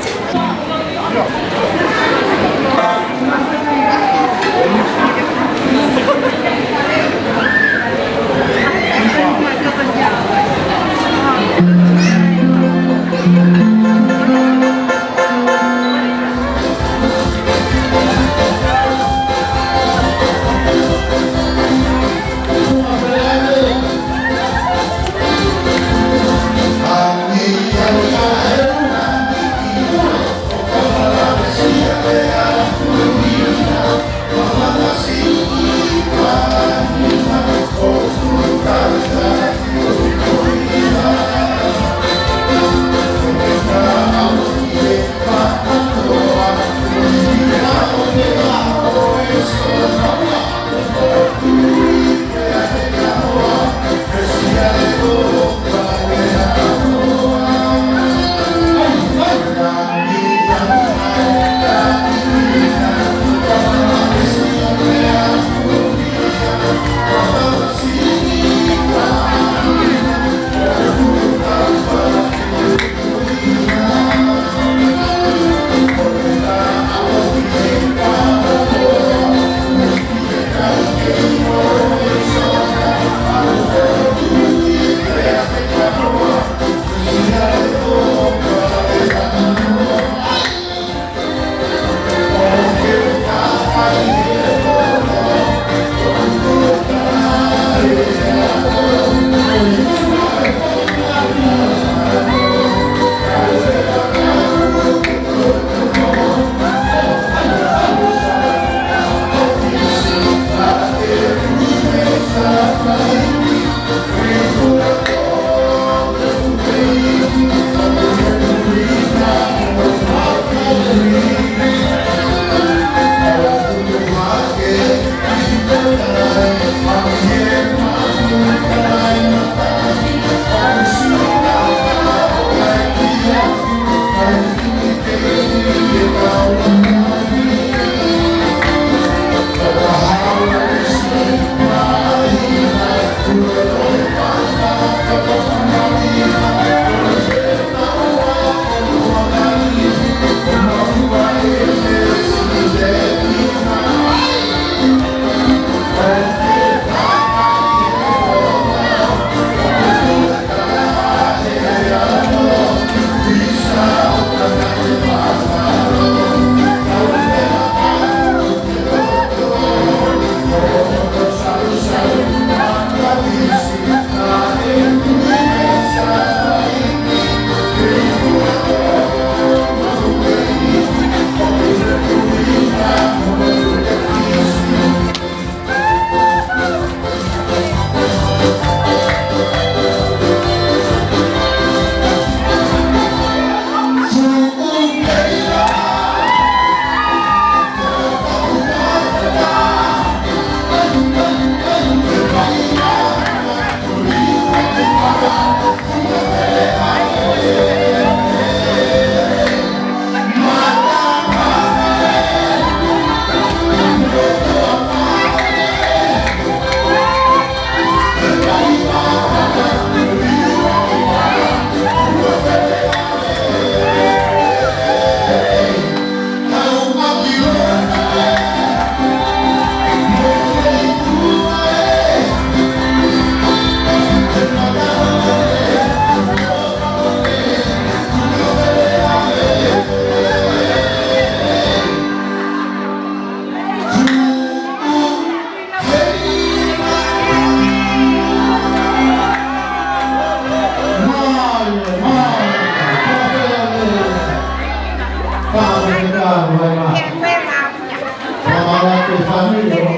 Ala ke fāmili ʻo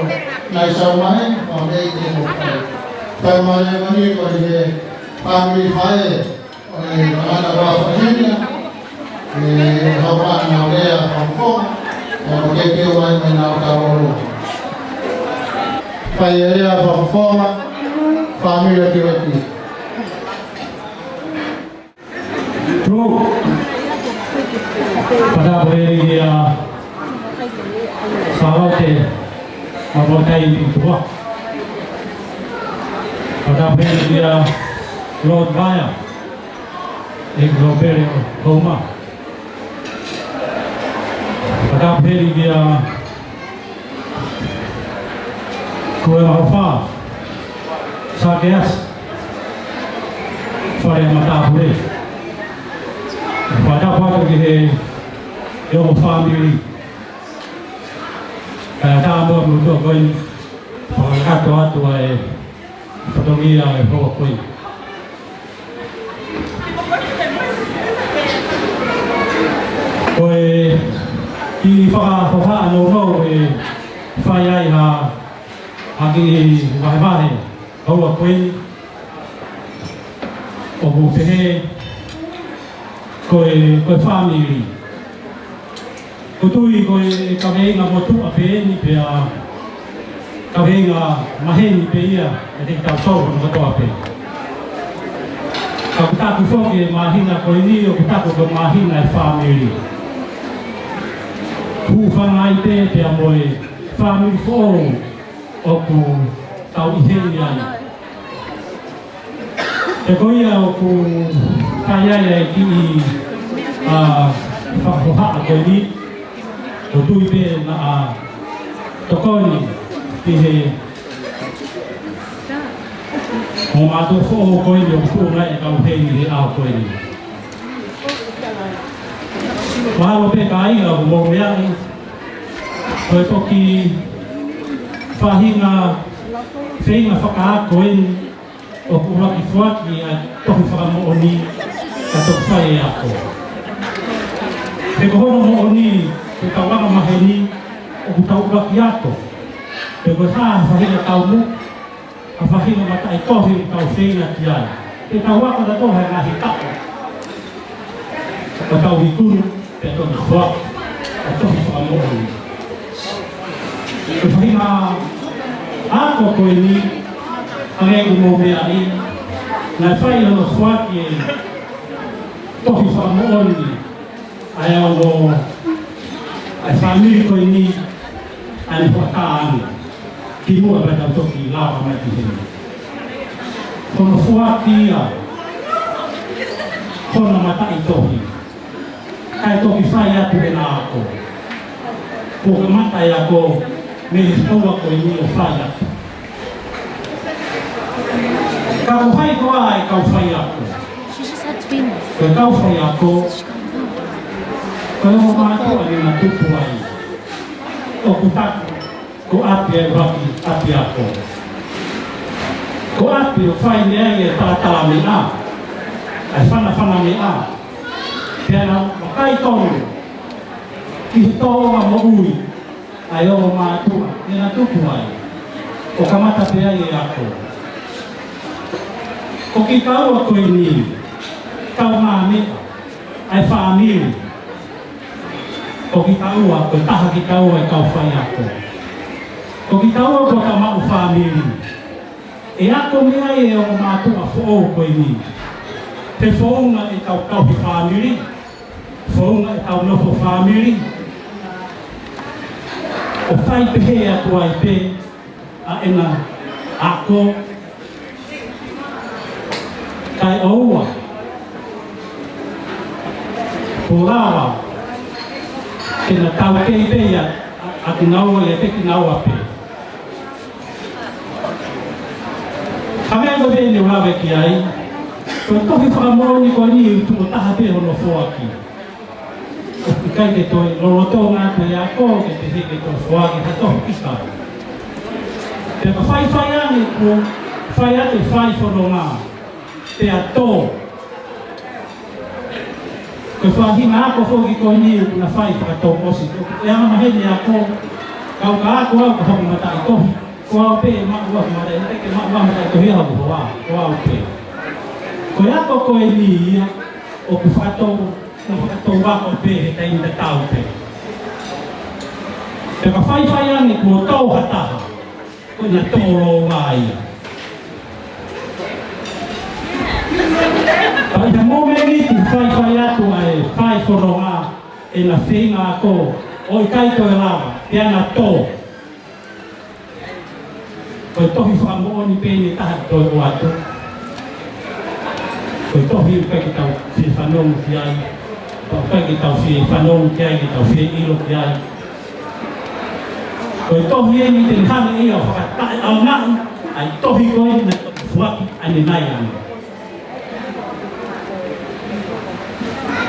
Naisaumahe, fāmili ke mo fai. Fai mai e mani ko e fāmili fai, ʻo e tangata ko Virginia, ʻe hau ana lea fakafofonga, ʻo ke ke wai mai nau tau ʻolo. Fai e lea fakafofonga, fāmili ʻa Kiwati. True. Pata pere ia Salote Mamotai Mitua. Pata pere ia Lord Mayor, e Lord Pere Homa. Pata pere ia Ko e mahofa, Sakeasi, Fale Matāpule. Fakatapu atu ki he, ki hoʻo fāmili. Kae ʻatā muʻa mo e tuʻa ko eni, fakakakato atu ʻa e fatongia ʻo e houa ko eni. Ko e kiʻi fakahohaʻa nounou ʻe fai ai ha, ha kiʻi vahevahe houa ko eni, ʻoku pehē ko e, ko e fāmili. ʻOku ou tui ko e kaveinga motuʻa pē eni pea kaveinga maheni pē ia ʻiate kitautolu hono kotoa pē. Ka ʻoku taku foki e māhina ko eni ʻoku taku ko e māhina e fāmili. Hūfanga ai pē pea mo e fāmili foʻou ʻoku tau ʻi heni ai. He ko ia ʻoku fai ai e kiʻi, ā, fakahohaʻa ko eni, ʻoku ou tui pē naʻa tokoni ki he ongo mātuʻa foʻou ko eni ʻoku tuʻu mai e kau heni he ʻaho ko eni. Mahalo pē kāinga ʻoku mou meaʻi, ko e toki faʻahinga feinga fakaako eni, ʻoku ʻuluaki foaki ʻa e tohi fakamoʻoni, ka toki fai e ako. He ko hono moʻoni, ko e tau anga maheni, ʻoku tau ʻuluaki ako. Pe ko e hā ha faʻahinga taumuʻa, ha faʻahinga mataʻitohi ʻoku tau feinga ki ai. Ke tau ako ʻatautolu he ngaahi taʻu. ʻO tau ikunu, pea toki foaki ʻa e tohi fakamoʻoni. Ko e faʻahinga ako ko eni, hangē ʻoku mou meaʻi, naʻe fai hono foaki e tohi fakamoʻoni, ʻa e ongo, ʻa e fāmili ko eni, ʻa eni fakataha ange. Kimuʻa pea tau toki lava mai ki heni. Ko hono foaki ia, ko hono mataʻitohi. Kae toki fai atu ʻena ako. Kuo kamata e ako mei he houa ko eni ʻo fai atu. Ka ko hai koā e kau faiako? Ko e kau faiako, ko e ongo mātuʻa ne na tupu ai. ʻOku taku ko ʻapi e ʻuluaki ʻapiako. Ko ʻapi ʻoku fai mei ai e talatalameʻa, ʻa e fanafanameʻa. Pea na vakai tonu ki he tōʻonga moʻui ʻa e ongo mātuʻa ne na tupu ai, ʻo kamata pē ai e ako. Ko kitaua ko eni, kau māmeʻa ʻa e fāmili. Ko kitaua, ko e taha kitaua e kau faiako. Ko kitaua ko e tamaʻu fāmili. ʻE ako mei ai e ongo mātuʻa foʻou ko eni. He founga ʻetau tauhi fāmili, founga ʻetau nofo fāmili. ʻO fai pehē atu ai pē ʻa ʻena ako, kae ʻoua kuo lava ke na taukei pē ia ʻa kinaua ia pē kinaua pē. Ka meʻa ko ē ne u lave ki ai, ko e tohi fakamoʻoni ko eni ʻoku tuʻo taha pē hono foaki. ʻOku ʻikai ke toe lolotonga atu e ako ke pehē ke toe foaki ha tohi ʻi ka. Pea ka faifai ange kuo fai atu e fai fononga, pea tō. Ko e faʻahinga ako foki ko eni ʻoku na fai fakatouʻosi. ʻOku ʻi ai e maheni ako, Kau ka ako au ka hoku mataʻitohi, ko au pē maʻu au mataʻitohi, ke maʻu au mataʻitohi au hoa, ko au pē. Ko e ako ko eni ia, ʻoku fakatou, ʻoku fakatou ako pē he taimi tatau pē. Pea ka faifai ange kuo tō ha taha, ko ʻena tō lōua ia. Pea ʻi he mōmeniti faifai atu ai e fai fononga ʻena feinga ako, ʻo ʻikai toe lava, pea na tō. Ko e tohi fakamoʻoni pē ʻe taha ʻe toe ʻoatu. Ko e tohi ʻoku ʻikai ke tau fie fanongo ki ai. ʻOku ʻikai ke tau fie fanongo ki ai, ke tau fie ʻilo ki ai. Ko e tohi eni te ne hanga ia ʻo fakataʻeʻaongaʻi ʻa e tohi ko eni naʻe foaki ʻanenai ange.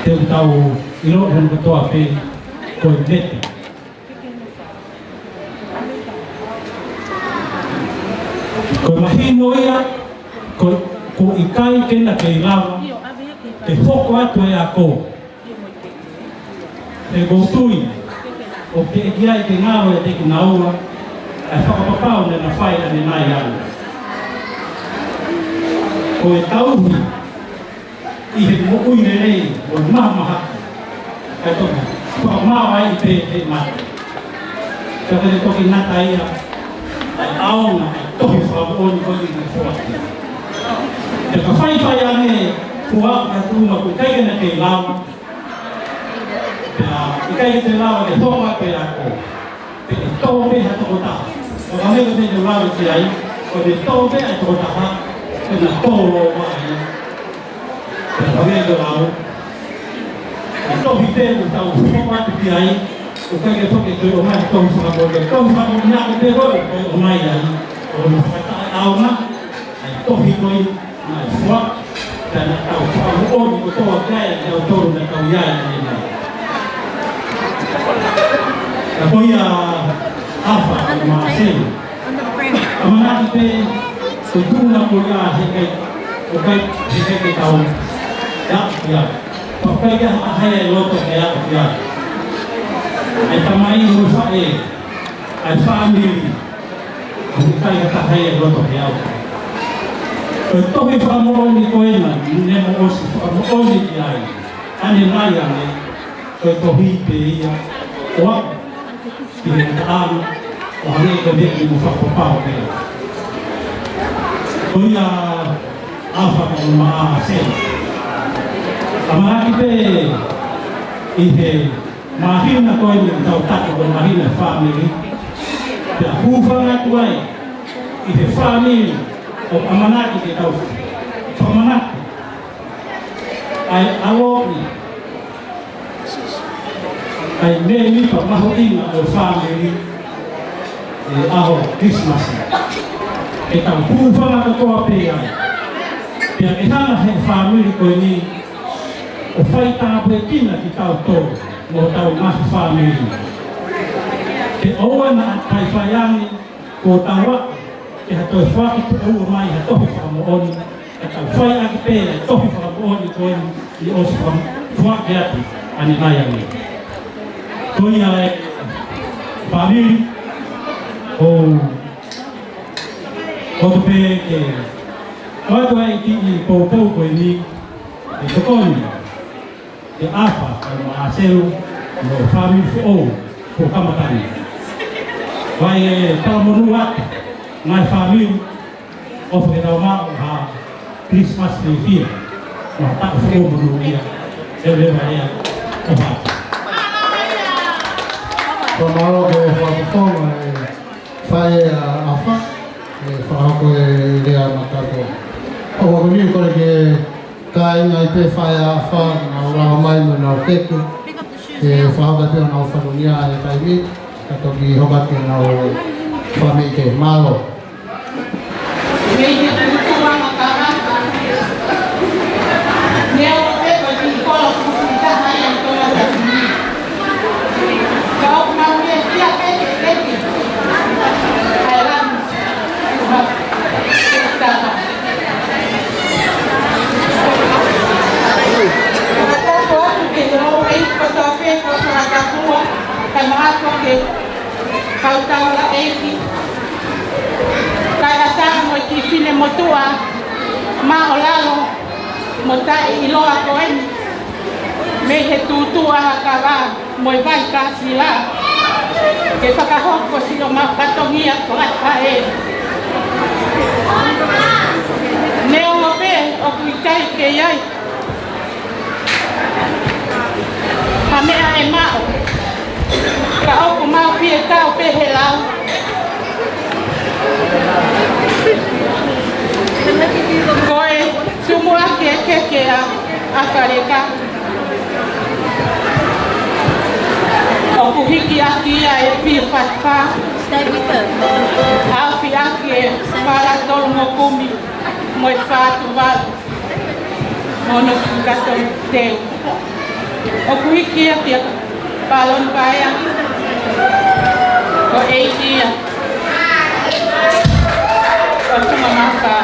Te u tau ʻilo ʻe hono kātoa pē ko e mete. Ko e mahino ia, ko, ʻoku ʻikai ke na kei lava ke hoko atu e ako. He ʻoku ou tui ʻoku teʻeki ai ke ngalo ʻiate kinaua ʻa e fakapapau naʻa na fai ʻanenai ange. Ko e tauhi ʻi he moʻui lelei ʻo e mahamahaki, kae toki fakamaau ai pē he mate. Ka te toki ngata ia ʻa e ʻaonga ʻa e tohi fakamoʻoni ko eni naʻe foaki. Pea ka faifai ange kuo aʻu ki ha tuʻunga ʻoku ʻikai ke na kei lava, pea ʻikai ke te lava ke hoko atu e ako. Pea ʻe tō pē ha tokotaha. ʻO ka mea ko te te lava ki ai, ko ʻene tō pē ʻa e tokotaha, ko ʻena tō lōua ia. Pea hangē ko e lau, ʻa e tohi pē ʻoku tau hoko atu ki ai, ʻoku ʻikai ke toe ʻomai ha tohi fakamoʻoni, tohi fakamoʻoni ako pē ko ē ʻoku ʻomai ai, ʻo na fakataʻeʻaongaʻi ʻa e tohi ko ē naʻe foaki, pea naʻa tau fakamoʻoni kotoa ki ai, ʻa kitautolu naʻa tau ʻi ai ʻanenai. Ka ko ia ʻAfa mo Māselu. ʻAmanaki pē, ko e tuʻunga ko ia he ʻikai, ʻoku ʻikai, he ʻikai ke tau, ia, ia. Pea ʻoku ʻikai ke ʻi ai ha ʻe loto ke aʻu ki ai. ʻA e tamai mo e faʻē, ʻa e fāmili, ʻoku ʻikai ha taha ia ʻe loto ke aʻu. Ko e tohi fakamoʻoni ko ena, ne mo ʻosi fakamoʻoni ki ai ʻanenai ange, ko e tohi pē ia ʻoku aʻu ki he taʻanga, ʻo hangē ko e meʻa ni mo fakapapau pē. Ko ia ʻAfa mo Māselu. ʻAmanaki pē ʻi he māhina ko eni ʻoku tau taki ko e māhina fāmili. Pea hūfanga atu ai ʻi he fāmili ʻoku ʻamanaki ke tau fakamanatu ʻa e ʻaloʻi, ʻa e mēmipa mahuʻinga ʻo e fāmili he ʻaho Kilisimasi. Ke tau hūfanga kotoa pē ai. Pea ke hanga he fāmili ko eni ʻo fai tāpuekina kitautolu mo hotau ngaahi fāmili. Ke ʻoua naʻa faifai ange kuo tau aʻu ki ha toe foaki pe ʻoua mai ha tohi fakamoʻoni, ka tau fai ʻaki pē ʻa e tohi fakamoʻoni ko eni naʻe ʻosi faka-, foaki atu ʻanenai ange. Ko ia e fāmili, ʻoku ou loto pē ke ʻoatu ai e kiʻi poupou ko eni, ʻe tokoni ʻe ʻAfa mo ʻAselu mo e fāmili foʻou ko Kamatani. Vai e talamonū atu, ngaahi fāmili, ʻofa ke tau maʻu ha Kilisimasi fiefia, mo ha taʻu foʻou monūʻia, lelei lelei, ʻofa atu. Fakamālō ki he fakafofonga e faʻē ʻa ʻAfa, ʻe fakahoko e lea matatau. ʻOku ou kole ki he kāinga ʻi he faʻē ʻa ʻAfa, nau lava mai mo nau feku, ke fakahoko pē honau fatongia he taimi ni, ka toki hoko atu ki honau fāmili kehe. Mālō. Kau taulaʻeiki, kae ʻatā mo e kiʻi fine motuʻa māʻulalo mo taʻeʻiloa ko eni mei he tūtuʻa Hakavā mo e Vaikasila, ke fakahoko siʻomau fatongia ko ʻAtafaʻē. Neongo pē ʻoku ʻikai ke ʻi ai ha meʻa ʻe maʻu, ka ʻoku mau fie tau pē he lau. Ko e tumuʻaki e keke ʻa Faleka, ʻoku hiki ʻaki ia e fiu fā fā, ʻaofi ʻaki e fā tolu mo kumi mo e fā valu. Ono kato teu. ʻOku hiki ia kia Paloni Paea. Ko e ʻeiki ia ʻo Tungamafa.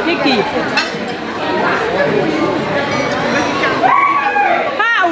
Hiki. Haʻu.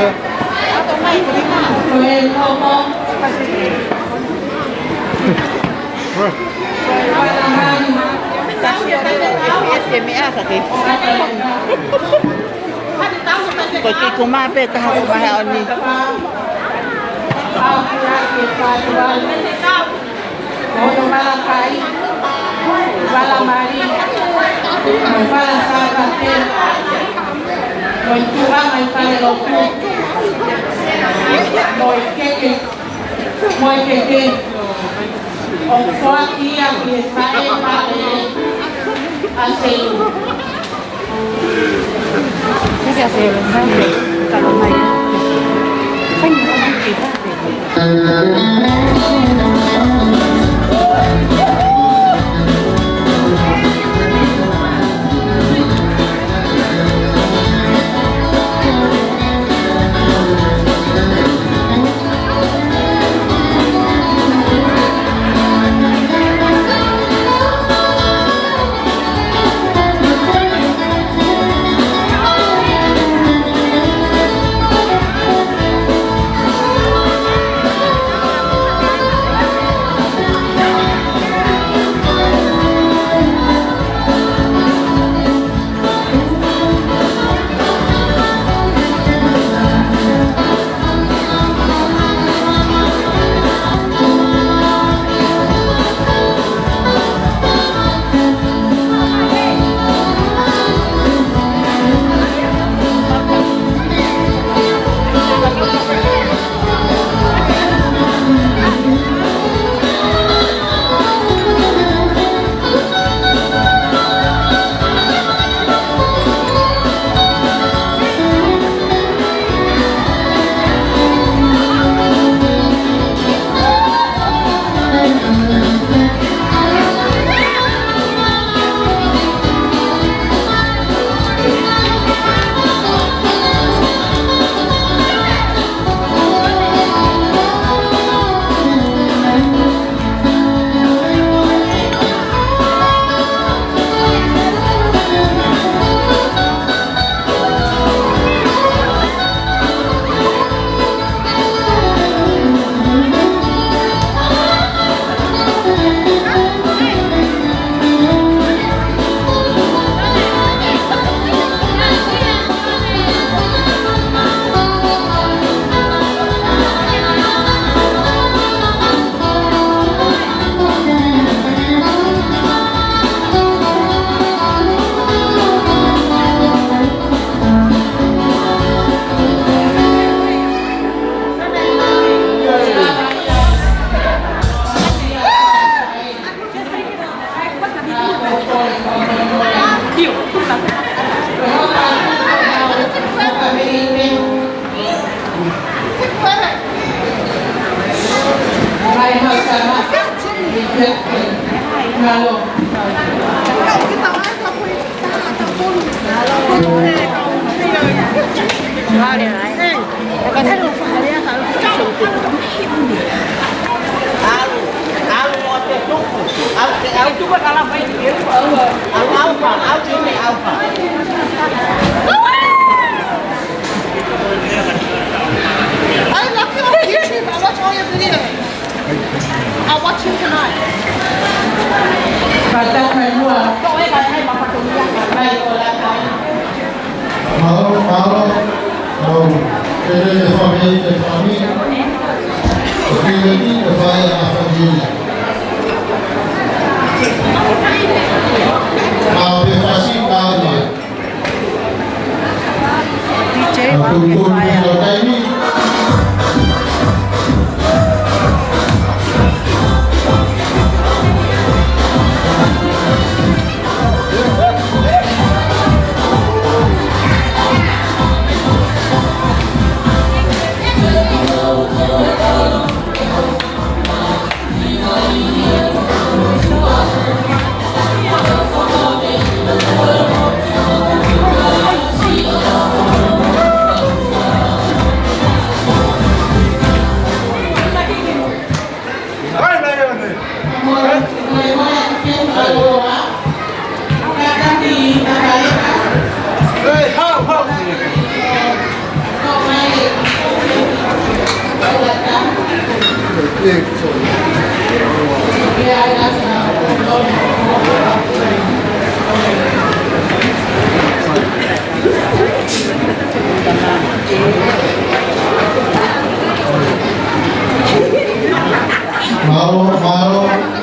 Ko e kiʻi kumā pē taha ko e vahe ʻoni. Mo hono vala kai, vala mali, mo e vala Sāpate, mo e tuʻa mai falelotu, mo e keke, mo e keke, ʻoku foaki ia ki he faʻē pale ʻa Seilu. I love you on YouTube. I watch all your videos. I'll watch him tonight. Mālō, mālō, mālō. Pele le fame, le fame. Pele ni le fai a fame. A pe fasi ka mai. Mālō, mālō.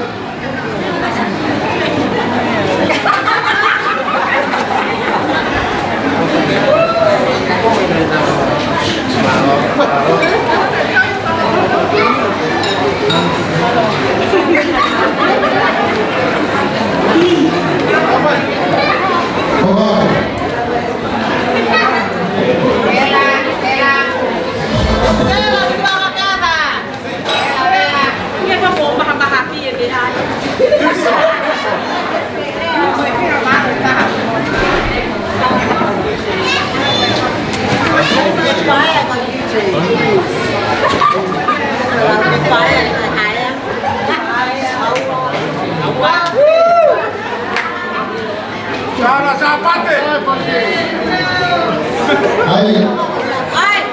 Sana Sapate. Hai. Hai.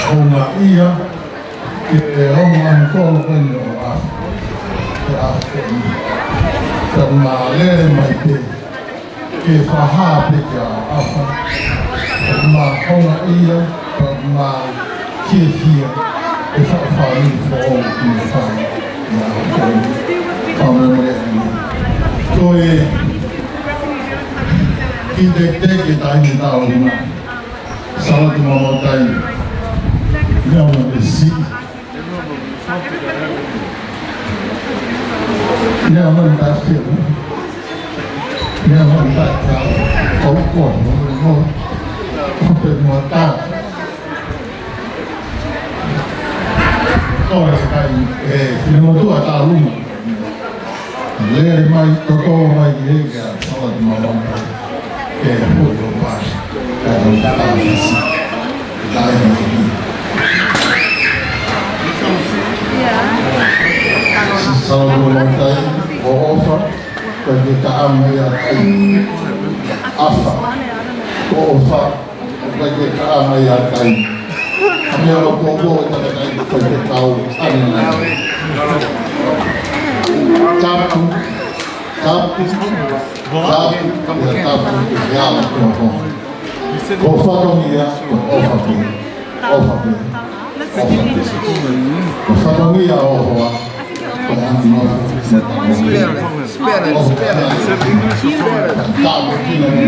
Houngaʻia ke ongo ange kolo ko eni ʻo ʻAfa. Ke ʻAfa ko eni. Ka ma lele mai pē. Ke fakahā pē kia ʻAfa. Ka ma houngaʻia, ka ma fiefia. ʻE faʻa fāmili foʻou ki he fāmili. Ka me me. Ko e kiʻi teketeke taimi tau na. Sālote Mamaʻotai. Ia ma esi. Ia ma ta fiu. Ia ma ta ka. Kau ko mo mo. Ko pe mo ta. Ko e kai, e, fine motuʻa ta luma. Lele mai, totolo mai ki he ka, Sālote Mamaʻotai. Ke hoi o pa. Ka hoi ka fisi. Ka e hoi. Sālote Mamaʻotai, ʻofa, ka ke ka ama ia kai. ʻAfa, ʻofa. Ka ke ka ama ia kai. Ka meʻa ʻo koko e takakai ka ke kau ane nai. Tapu, tapu, tapu, ia tapu, ia ala koko. Ko fatongia, ko ʻofa pē, ʻofa pē, ʻofa pē. Ko fatongia ʻo hoa, ko e ʻamanaki, ko e ʻofa pē. Tapu, kina ni.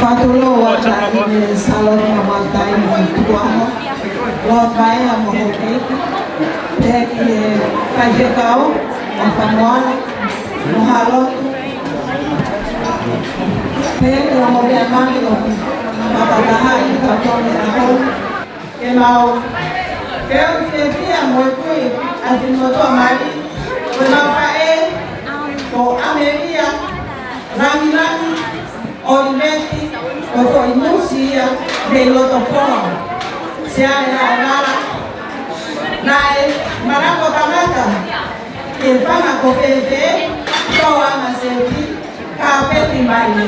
Fakatulou atu ki he Sālote Mamatai mo e tukuʻanga, Lord Mayor mo hoʻo ʻEiki, pea ki he faifekau ʻo Famoana, mo Haʻa Lotu, pea ki he ongo meʻa mali ʻoku fakataha ʻi he tau tau meʻa hou. Ke mau feohi fiefia mo e kui ʻa e finemotuʻa mali, ko ʻemau faʻē, ko ʻAmelia Langilangi ʻOliveti, ko e foʻi nusi ia mei loto Ponga. Siale Haʻelala, naʻe malanga kamata ke fanga ko fēfē, tō ana seti, ka peti mai ne.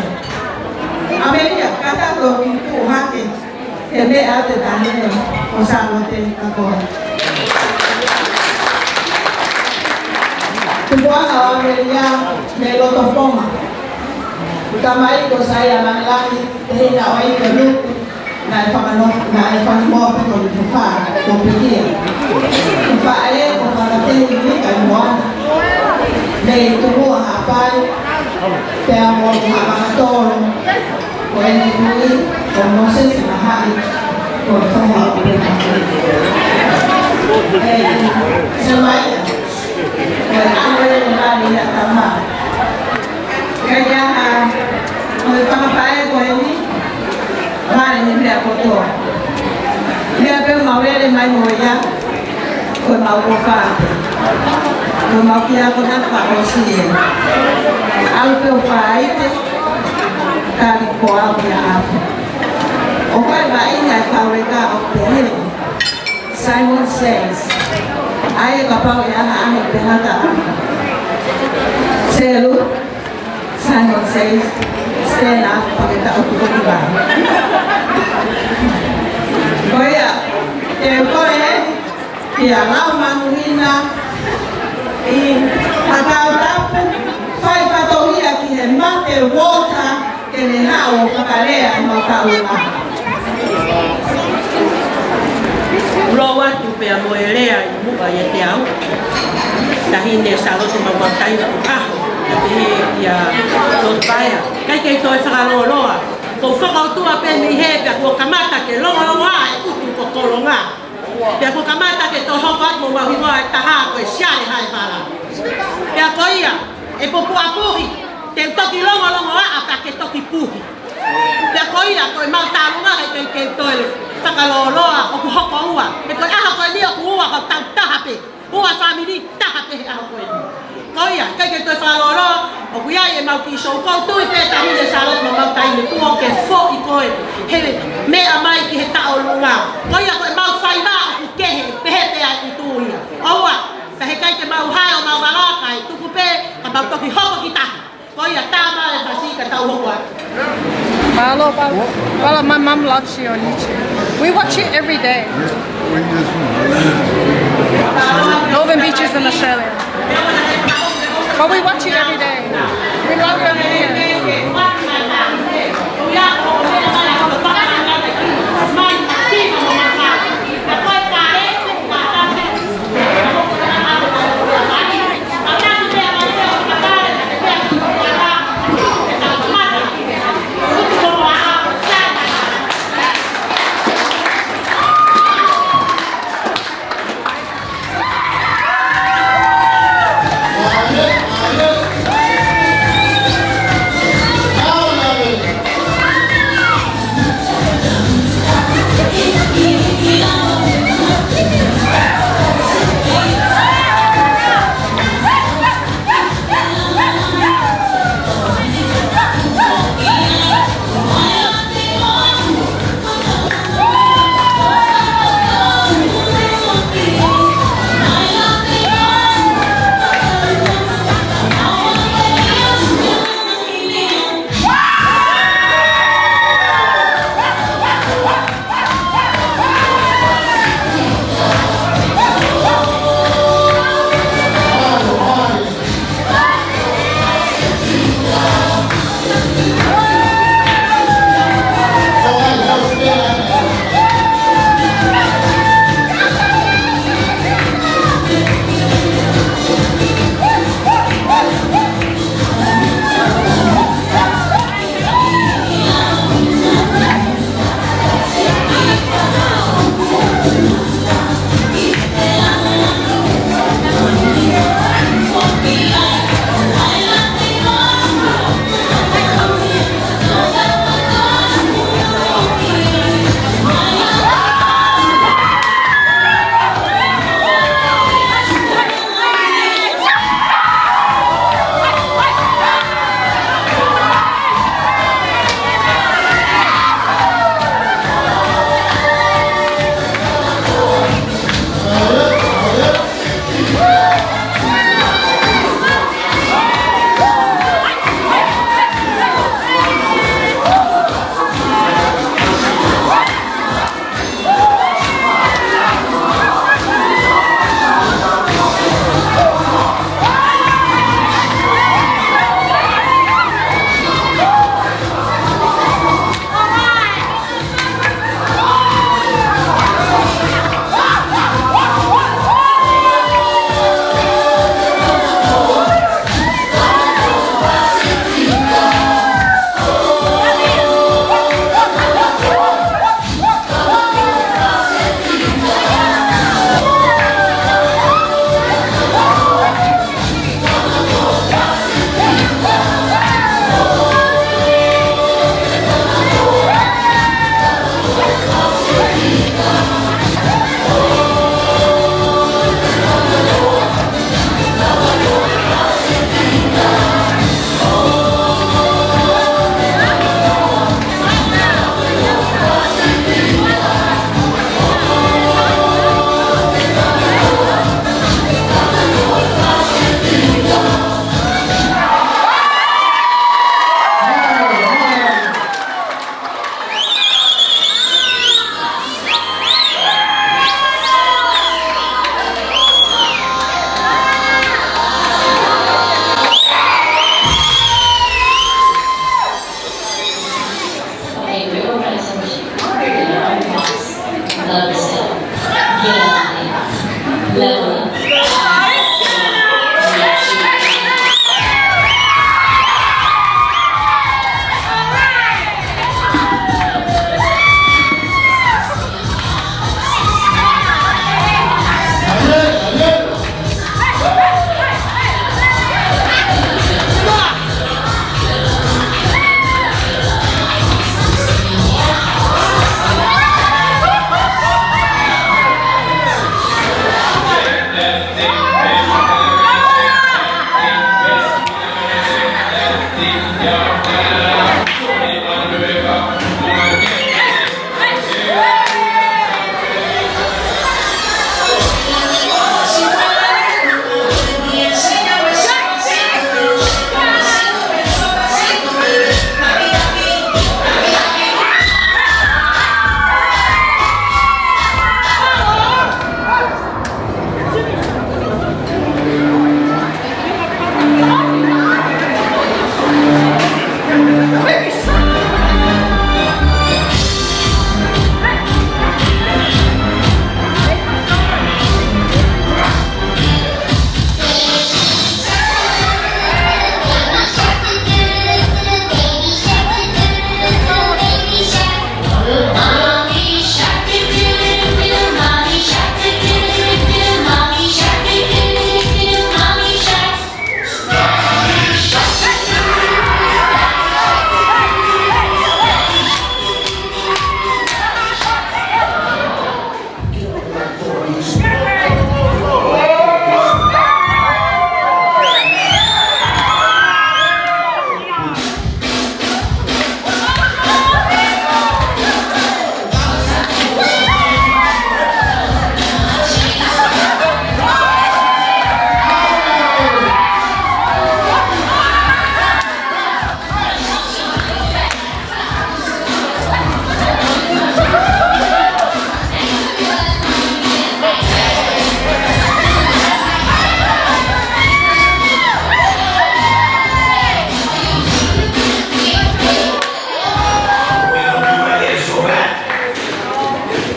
ʻAmelia, kātaki ʻo kiʻi tuʻu hake, ke meʻa atu e taʻahine ʻo Sālote kia koe. Tupuʻanga ʻo ʻAmelia mei loto Ponga. Tamai ko Saia Langilangi, tehina ʻo ʻEiki Luku, naʻe fakano-, naʻe fakahinohino pē ko e tufā, ko Pikia. Ko e faʻē ko Fakatehi Mika ʻi Moana. Mei Tumuʻa Haʻapai, pea mo Haʻamangatolo, ko ʻene kui, ko Mōsese Mahaʻi, ko e foha ʻo Pena. ʻE, Semaia, ko e ʻaho ʻe mali ia tama. Ka ia ha, ko e fanga faʻē ko eni, vale ni meʻa kotoa. Meʻa pē ʻoku mau lele mai mo ia, ko ʻemau ʻofa pē. Ko ʻemau kiʻi akonaki fakaʻosi ē. ʻAlu pē ʻo faite, tali ko au kia afi. ʻOku ʻi ai e vaʻinga ʻe kau e ka ʻo pehē. Simon Says. ʻAi kapau ʻe ʻaha ʻaha pē hata. Selu. Simon Says. Stand up, pake ta otu koki vā. Ko ia, te u kole eni, kia lau manuhina, ʻi ha tautapu, fai fatongia ki he mate water, ke ne haʻu ʻo fakalea ʻemau taʻu ʻa. Lou atu pea mo e lea ʻi muʻa ʻiate au. Taʻahine Sālote Mamatai ʻoku ʻaho, ʻa pehē ia Lord Mayor. ʻIkai ke toe fakalōloa. Ko e fakaʻotua pē mei hē pea kuo kamata ke longolongoaʻa e kutu ko Kolonga. Pea kuo kamata ke toe hoko atu mo mau hingoa ʻe taha ko e Siale Haʻelala. Pea ko ia, ʻe poupou puhi, te u toki longolongoaʻa pea ke toki puhi. Pea ko ia, ko ʻemau taʻu ʻaho ʻikai ke toe fakalōloa, ʻoku hoko ua. He ko e ʻaho ko eni ʻoku ua ko e tau taha pē. Ua fāmili taha pē he ʻaho ko eni. Ko ia, ʻikai ke toe fakalōloa, ʻoku ʻi ai ʻemau kiʻi sou, ʻoku ou tui pē Taʻahine Sālote Mamatai ne kuo ke foʻi koe he meʻa mai ki he taʻolunga. Ko ia ko ʻemau faiva ʻoku kehe, pehē pē ʻa e ʻutu ia. ʻOua, ka heʻikai ke mau hae ʻo mau vala kae tuku pē, ka mau toki hoko ki tahi. Ko ia tā mālō e fasi ka tau hoko atu. Mālō, Paula. Paula, my mum loves you on YouTube. We watch you every day. Northern Beaches in Australia. But we watch you every day. We love your videos.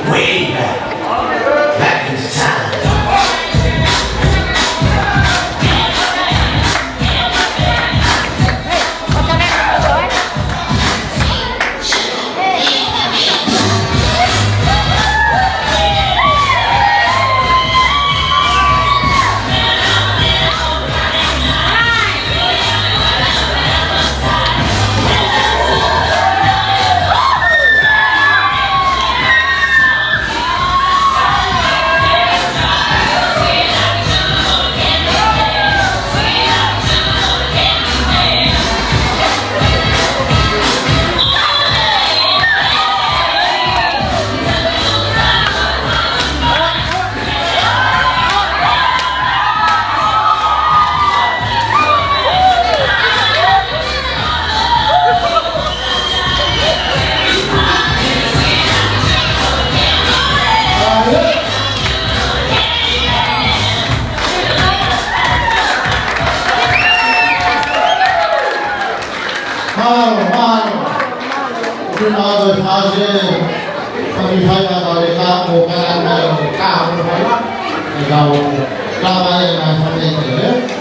Way back. Back in the time. Mālō, mālō. Tuna atu e fase, kami fai atu e ka, mo ka, mo ka, mo ka. E kau, ka mai e mai fai e te, eh?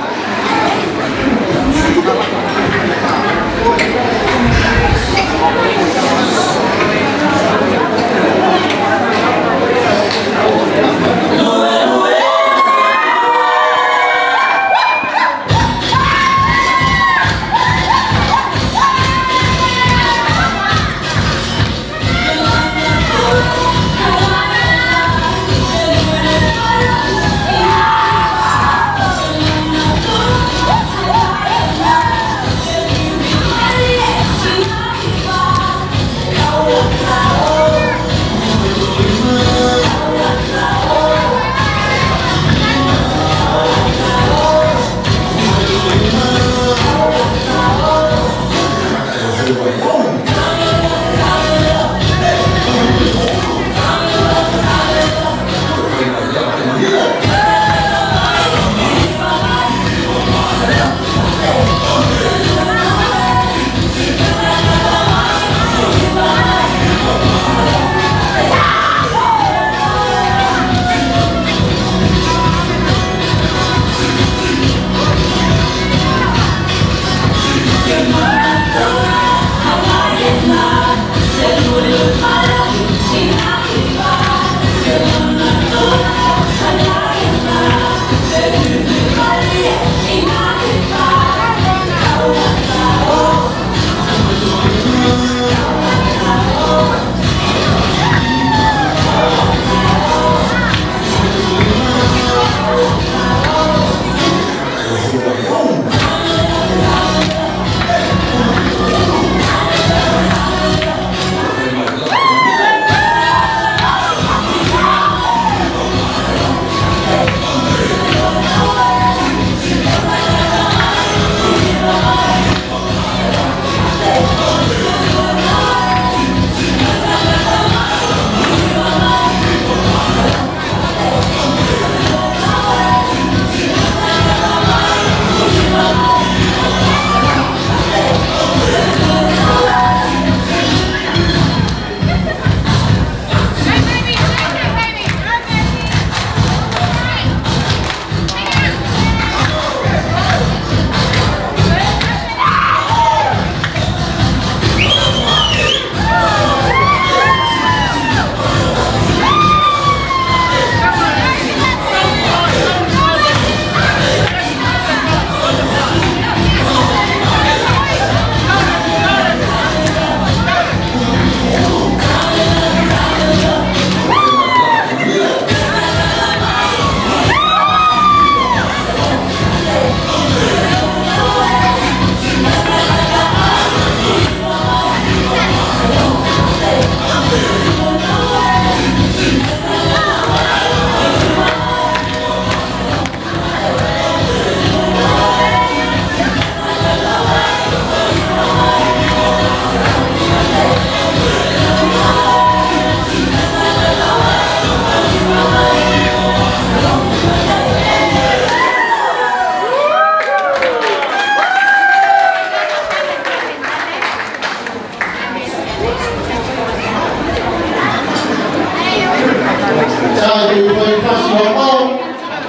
Ko e fasi ʻo e pau,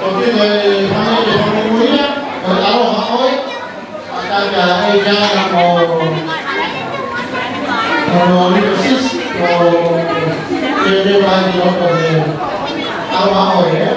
ko e fai e fanga e fanga muia, ko e aloha ʻoe, ʻa e kaka e kaka mo, mo Nicosis, ko e te vai ki loto he aloha ʻoe, ē?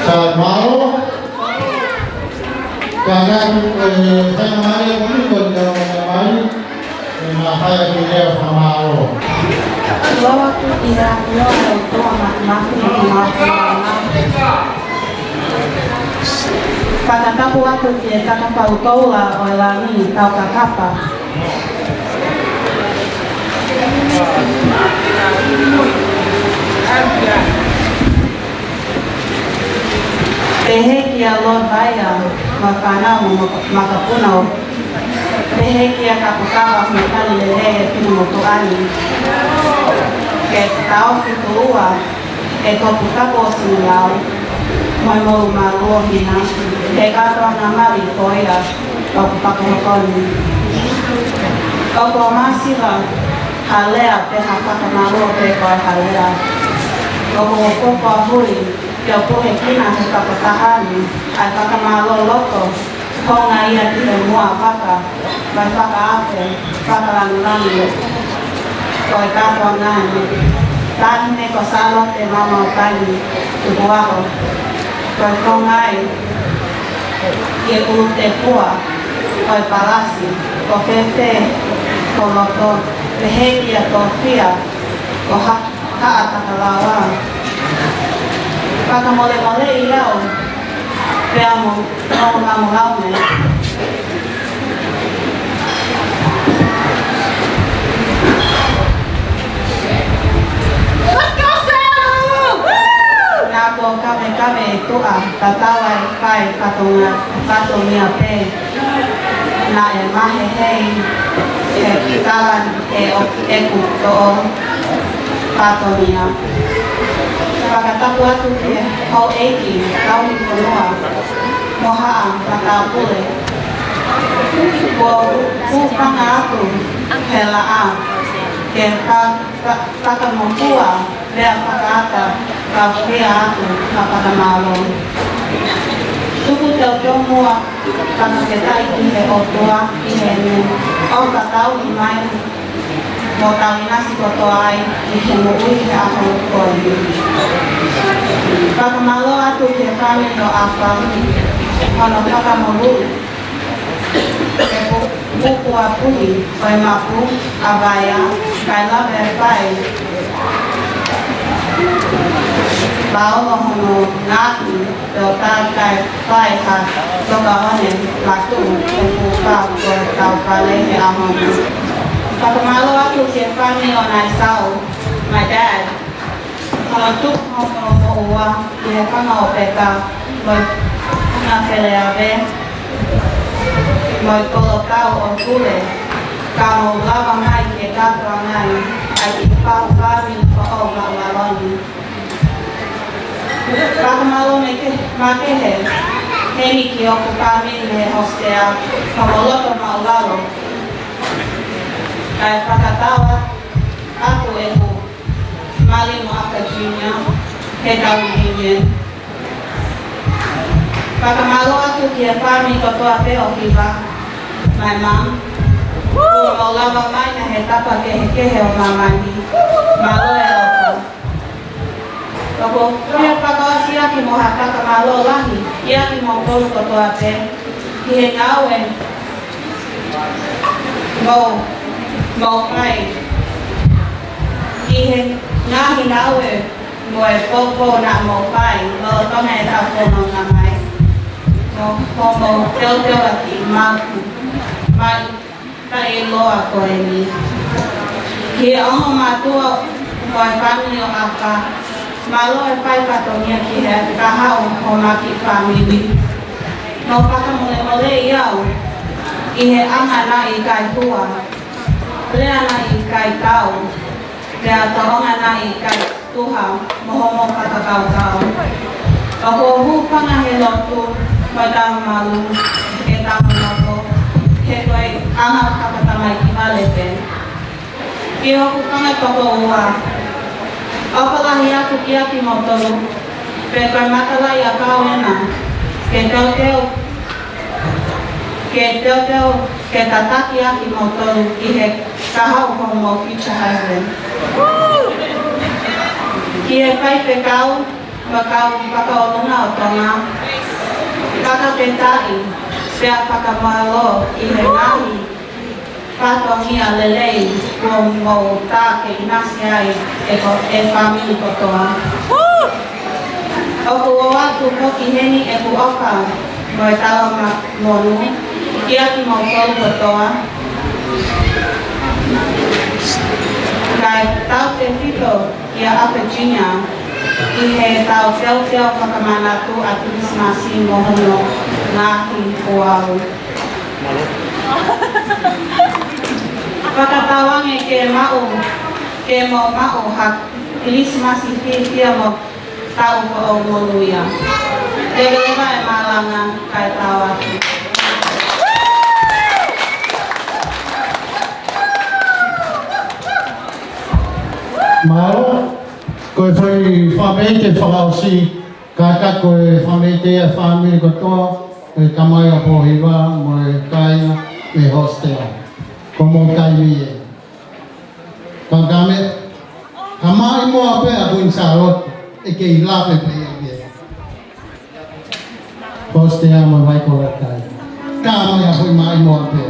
Ka mālō. Ka ngatu, e, fanga mai e kumi ko e kau mai. E, ma fai ki lea fakamālō. Loa ku ia, loa au toa ma, ma, ma, ma, ma. Fakatapu atu ki he Takapau Koula ʻo e Langi Taukakapa. Pehē kia Lord Vaea, mo e fānau mo, mo makapuna ʻo. Pehē kia Kapukava mo Tani Lele e Finemotuʻa ni. Ke taʻofi tuʻa, e topukapo ʻo Sinelau, mo e molu malu ʻo Hina, he kātoanga mali ko ia ʻoku fakahoko ni. ʻOku ou masiva ha lea pe ha fakamālō pe ko e ha lea. ʻOku ou fakaʻuli ke u puhekina he fakataha ni ʻa e fakamālō loto, konga ia ki he muʻa vaka, mo e fakaafe, fakalāngilangi. Ko e kātoanga ni. Taʻahine ko Sālote Mamaʻotangi Tukuaho. Ko e konga ia ki he ʻulu tepua, ko e palasi, ko Fefe, ko Loto, pehē kia Tofia, ko Ha- Haʻatakalaua. Fakamolemoleʻi au, pea mo, mo, mo, mo, mo, mo. Let's go, Sailor! Woo! Naʻa ku kavekave e tuʻa, tatau ai fai fatongia. Fatongia pē naʻe mahehei he kikala ʻe ʻeku toʻo fatongia. Fakatapu atu ki he houʻeiki tauhi fonua mo haʻa matāpule kuo hūfanga atu he laʻā ke fa- Ka, ka ka mokua, lea fakaʻata, ka fea atu, ka fakamālō. Tuku teuteu muʻa, ka ke tali ki he ʻOtua, ʻi heʻene ʻofa tauhi mai, mo tau ʻinasi kotoa ai, ʻi he moʻui he ʻaho ko eni. Fakamālō atu ki he fāmili ʻo ʻAfa, hono fakamoʻui. He pu-, pupuʻa puhi, fai mapu, ʻa Vaea, kae lava e fai. Paolo hono ngaahi, tō tākai fai ha, tō ka one, matu, he puka, ko e tau fale he ʻaho ni. Fakamālō atu ki he fāmili ʻo Naisau, my dad. Hono tuku hono moʻua ʻi he fanga ʻo Peka, mo e fanga Feleave, mo e kolotau ʻo Tule, ka mou lava mai ke kātoa nai, ʻa e kiʻi pau fāmili foʻou maʻulalo ni. Fakamālō makehe, makehe, heni ki hoku fāmili mei he hositela, ka mou loto maʻulalo. Kae fakatau atu ʻeku mali mo ʻAfa Junior, he tau Union. Fakamālō atu ki he fāmili kotoa pē ʻo Hiva, my mom. Kuo mou lava mai na he tapa kehekehe ʻo māmani. Mālō e ʻofa. ʻOku ou fie fakaʻosi ʻaki mo ha fakamālō lahi, ʻiate kimoutolu kotoa pē, ʻi he ngāue mou, mou fai. ʻI he ngaahi ngāue mo e poupou naʻa mou fai, lolotonga ʻetau fononga mai. Mo, mo, mo teuteu ʻaki maku, mai, ka ʻiloa ko eni. Ki he ongo mātuʻa mo e fāmili ʻo ʻAfa, mālō e fai fatongia ki he kahaʻu homau kiʻi fāmili. Mou fakamolemoleʻi au, ʻi he anga naʻe ʻikai hua, lea naʻe ʻikai tau, pea tōʻonga naʻe ʻikai tuha, mo hoʻomou fakakaukau. ʻOku ou hūfanga he lotu, mo e tau malu, he tau malu, he ko e anga fakatamaiki vale pē. Ki hoku fanga tokoua, ʻofa lahi atu kiate kimoutolu, pea ko e matalaʻiʻakau ena, ke teuteu, ke teuteu, ke tataki ʻaki kimoutolu ʻi he kahaʻu homou future husband. Ki he faifekau, mo e kau fakaʻolunga ʻo Tonga, fakafetaʻi, pea fakamālō ʻi he ngaahi fatongia lelei kuo mou tā ke ʻinasi ai e ko-, e fāmili kotoa. ʻOku ʻoatu foki heni ʻeku ʻofa mo e tala ma-, monū kiate kimoutolu kotoa. Kae tautefito kia ʻAfa Junior ʻi heʻetau teuteu fakamanatu ʻa Kilisimasi mo hono ngaahi ouau. Fakatauange ke maʻu, ke mou maʻu ha Kilisimasi fiefia mo taʻu foʻou monūʻia. Leveleva e malanga kae tau atu. Mālō, ko e foʻi fakameʻite fakaʻosi, kātaki ko e fakameʻite ʻa e fāmili kotoa, ʻa e tamai ʻa Pōhiva, mo e kāinga mei he hostel. Ko hoʻomou taimi ē. Ka ka me, ka maʻimoa pē ʻa Kuini Sālote, ʻe kei lave pē ia. Hostel mo Vaikolo kai. Ka mai ʻa e foʻi maʻimoa pē.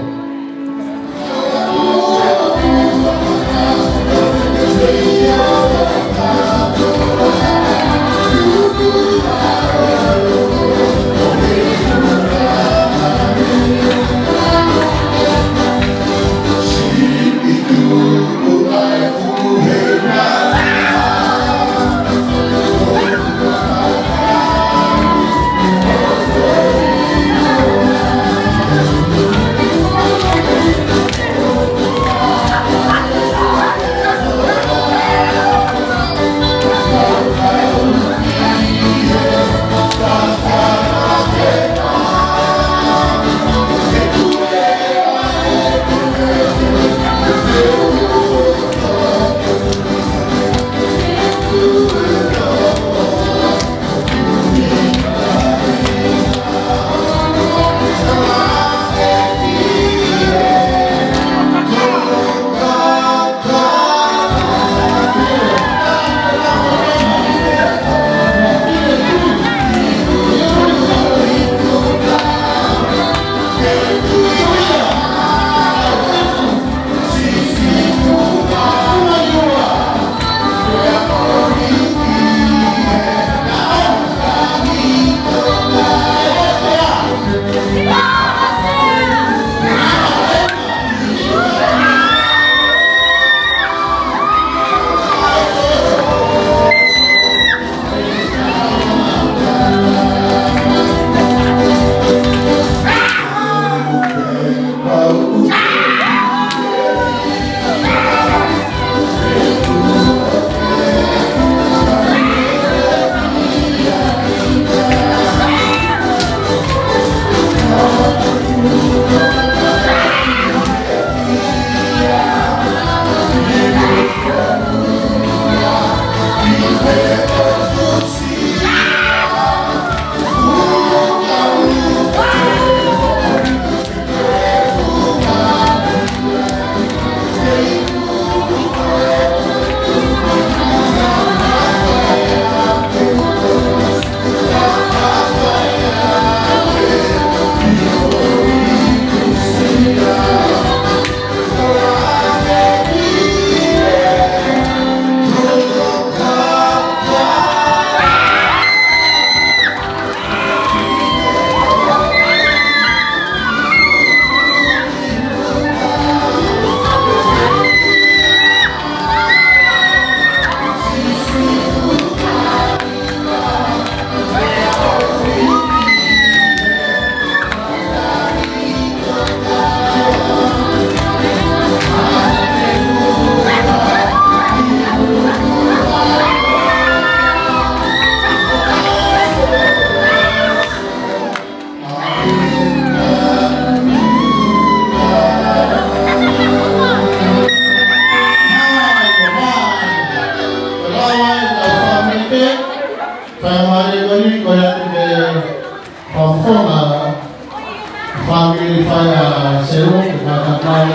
Fāmili, fai ʻa Selu, ke kātaki mai,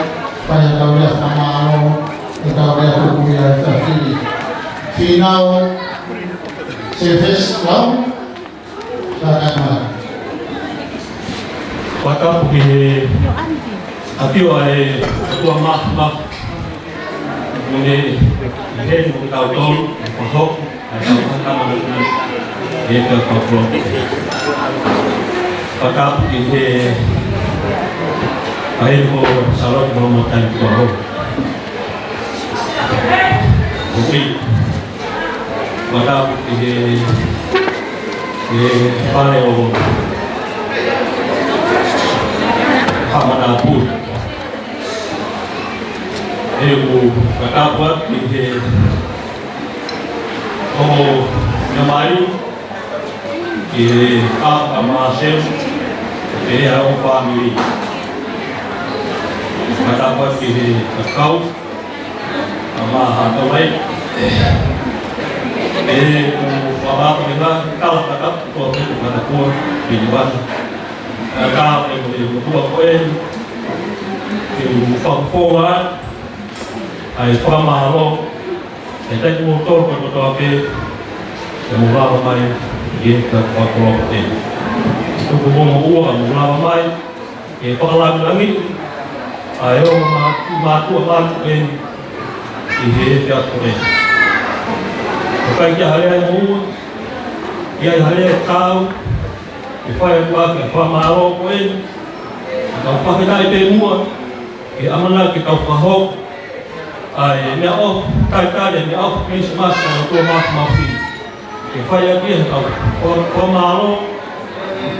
fai ʻetau lea fakamālō, ʻetau lea tuku ia ʻe he fāmili. Finau, Sefesi Lau, kātaki mai. Fakatapu ki he ʻafio ʻa e ʻOtua Māfimafi. Mo ne ʻi heni mo kitautolu, ʻo fakahoko ʻa e tau fakatapu ʻi he ʻaho ni. Fakatapu ki he ʻaho ni ko Sālote Molomotai Tukuaho. Oki. Fakatapu ki he, he fale ʻo Haʻamanapulu. ʻOku ou fakatapu atu ki he ongo meʻa mai, ki he ʻapi ʻa Māselu, ki he ongo fāmili. Fakatapu atu ki he kakai, ʻa Māhaʻataulai. ʻOku ou fakatapu ki he ngaahi kau fakatapu, ko e fakatapu ki he vana. Ka ko e motuʻa ko eni, ʻoku ou fakafofonga ʻa e fakamālō kiate kimoutolu kotoa pē, ʻi hoʻomou lava mai ki he fakakoloa ko eni. Tuku mo ua hoʻomou lava mai ke fakalāngilangiʻi ʻa e ongo mā-, mātuʻa mātuʻa ko eni ʻi he efiafi ko eni. ʻOku ʻikai ke ʻi ai ha lea ʻe moua, ʻikai ha lea ʻe taau, ke fai atu ʻaki ʻa e fakamālō ko eni. Ka ʻoku ou fakafetaʻi pē muʻa, ke ʻamanaki ke tau fakahoko ʻa e meʻaʻofa, talitali ʻa e meʻaʻofa Kilisimasi ʻa e ʻOtua Māfimafi. Ke fai ʻaki ʻa e tau fa-, fakamālō,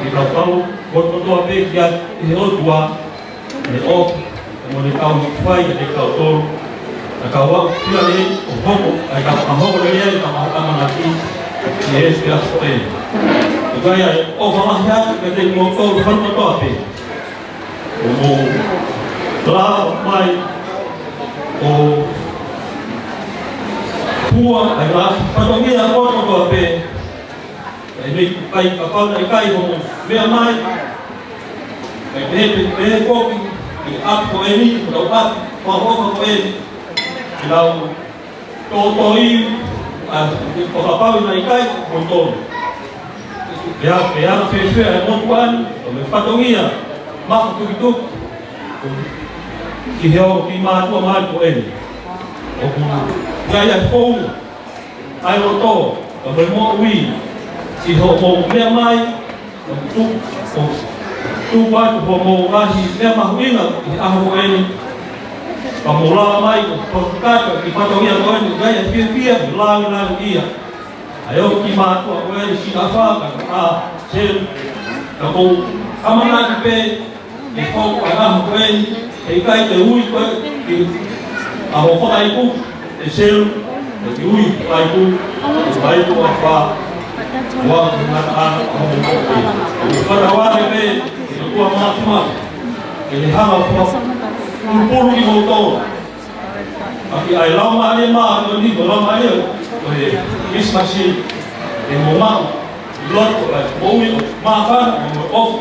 ke tau kau kotoa pē kiate he ʻOtua, ʻene ʻofa, mo ʻene kau fai kiate kitautolu, ʻa e kau aʻu ki ai, ʻo hoko, ʻa e kau fakahoko lelei ʻa e tau ʻamanaki, ʻi he efiafi ko eni. ʻOku ʻi ai ʻa e ʻofa lahi atu kiate kimoutolu fānau kotoa pē. ʻO mou lava mai ʻo fua ʻa e ngaahi fatongia kotoa pē. ʻE mei kai kapau naʻe ʻikai hoʻomou meʻa mai, ʻe pehē pē, pehē koki ki he ʻapi ko eni, ko ʻetau ʻapi fakaʻofoʻofa ko eni. Ke lau tōtōivi, ʻa, ʻo kapau naʻe ʻikai hoʻomou tō. Pea, pea fēfē ʻa e motuʻa ni, ʻo mei he fatongia makatukituki ki he ongo kiʻi mātuʻa mali ko eni. ʻOku ʻi ai ʻa e founga ʻa e loto, ka mo e moʻui, siʻi hoʻomou meʻa mai, ʻo tu-, ʻo tuku atu hoʻomou ngaahi meʻa mahuʻinga ʻi he ʻaho ko eni. Ka mou lava mai ʻo fakakakato e kiʻi fatongia ko eni, ʻoku ʻi ai ʻa e fiefia, mo e lāngilangiʻia ʻa e ongo kiʻi mātuʻa ko eni, siʻi ʻAfa, ka, ʻa Selu, ka mou ʻamanaki pē, ʻe hoko ʻa e ʻaho ko eni, ʻe ʻikai te u ui koe, ki ʻaho fakaiku, ʻe Selu, ʻe te u ui fakaiku, ʻe fakaiku ʻAfa, ua ki ngata ana, ʻa hoʻomou moʻui. ʻOku ou fakatauange pē, ʻe ʻOtua Māfimafi, ke ne hanga ʻo fakapulupulu kimoutolu ʻaki ʻa e Laumālie Māʻoniʻoni, ko e Laumālie ʻo e Kilisimasi, ke mou maʻu ʻi loto ʻa e moʻui ʻo e māfana, mo e ʻofa,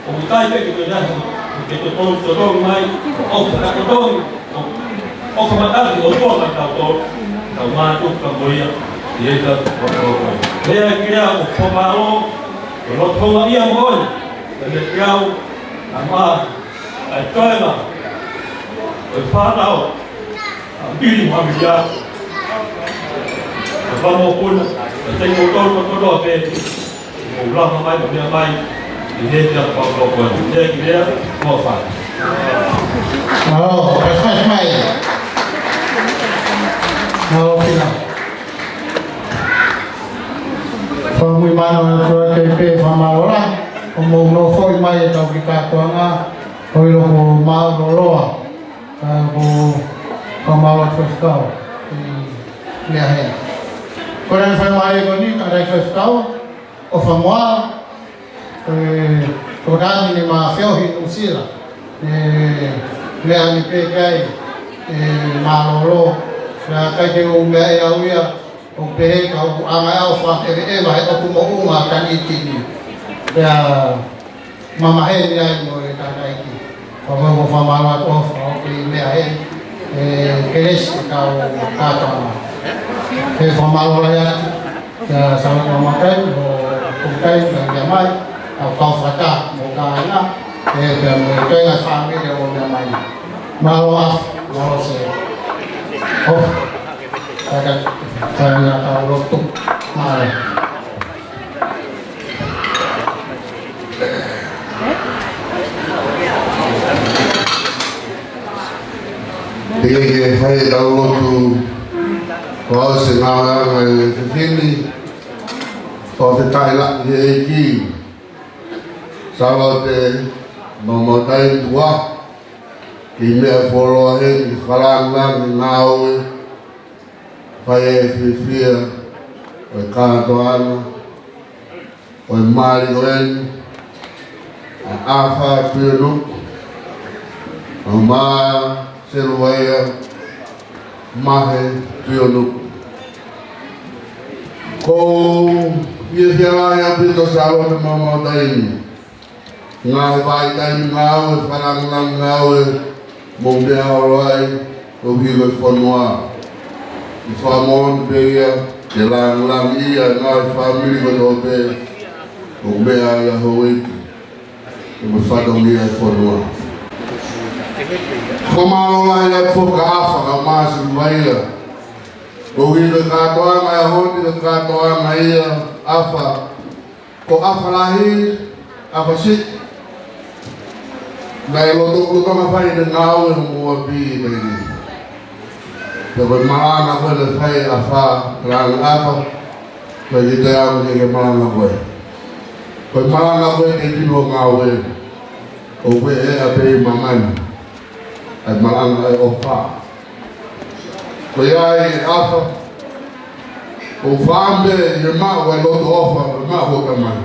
ʻoku ʻikai pē ke toe ʻi ai ha, ke toe totongi mai, ʻofa, ka totongi, ʻo, ʻofa maʻatautolu, ʻo tuʻa maʻatautolu, tau mātuʻaki mo ia, ʻi he ʻaho ko eni. Pea ke ʻofa mālō, ʻo loto houngaʻia mo ia, pea ke au, ʻa mā, ʻa e toenga ʻo e fānau, ʻa Pili mo ʻAmilia, ʻa Pamo Puna, ʻa Tei Moutolu, mo kotoa pē, mo lava mai, mo meʻa mai, ʻi he efiafi ko eni, ʻi he efiafi ko eni. Mālō, fai mai. Mālō, Pina. Fakamuimui mālō atu ʻa e kei pē fakamālō lahi, ʻo mou nofoʻi mai e tau kiʻi kātoanga, ʻo ʻilo ko mālō loa, ʻa, ko fakamālō atu Faifekau, ʻi, ʻi he ʻaho ni. Ko e fai mai ko eni, ka ʻi ai Faifekau, ʻo fakamālō, ʻe, ko e kāinga ni mei Feohi, Nuʻusila, ʻe, meʻa ni pē kai, ʻe, mālōlō, ʻe, ʻikai ke u meaʻi au ia, ʻo pehē ka u anga au fakaʻeveʻeva he ʻoku moʻunga ka niti ni. Pea, mamahe ni ai mo e Pea ʻoku ou fakamālō atu ʻofa ʻoku kei meʻa heni, ʻe kelesi ʻa e kau kātoanga. Pea fakamālō lahi atu kia Sālote Maumautai, mo Kukai, mo e meʻa mai, ʻa e kau fakataha, mo e kāinga, ē, pea mo e kāinga fāmili ʻo e meʻa mai. Mālō ʻofa, mālō sē. ʻOfa, kāinga, kāinga kau lotu. Mālō. Teʻeki ke fai ʻetau lotu, ʻoku ʻosi ngāueʻanga e fefine, fakafetaʻi lahi ki he ʻEiki, Sālote Maumautai Tuʻa, kei meʻa fuoloa heni, fakalāngilangi ngāue, fai e fiefia ʻo e kātoanga, ʻo e mali ko eni, ʻa ʻAfa Tuʻinuku, ʻa Mā Seluvaia Mahe Tuʻinuku. ʻOku ou fiefia lahi ʻaupito Sālote Maumautai, ngaahi vahaʻa taimi ngāue, fakalāngilangi ngāue, mo e meʻa ʻoku lava ai, ʻo hili e fonua. ʻI he fakamoʻoni pē ia, ke lāngilangiʻia e ngaahi fāmili kotoa pē, ʻoku meʻa ai ʻa houʻeiki, mo e fatongia e fonua. Fakamālō lahi atu foki kia ʻAfa, ʻa Mā Seluvaia. ʻOku hili e kātoanga ʻo e ʻaho ni, ko e kātoanga ia, ʻAfa, ko ʻAfa lahi, ʻAfa siʻi. Naʻe loto, lolotonga fai ʻene ngāue ʻi homou ʻapi mai ni. Pea ko e malanga ko ē naʻe fai ʻe ʻAfa, langa ʻAfa, ko e kiʻi toe ʻalu ki he malanga ko ē. Ko e malanga ko ē ke tino ngāue, ʻoku ʻi he ʻapi ʻi māmani. ʻA e malanga ʻa e ʻofa. Ko ia ai ʻAfa, ʻoku ou fakaʻamu pē ʻi he maʻu ʻa e loto ʻofa, ʻa e maʻu ʻo e Tamai.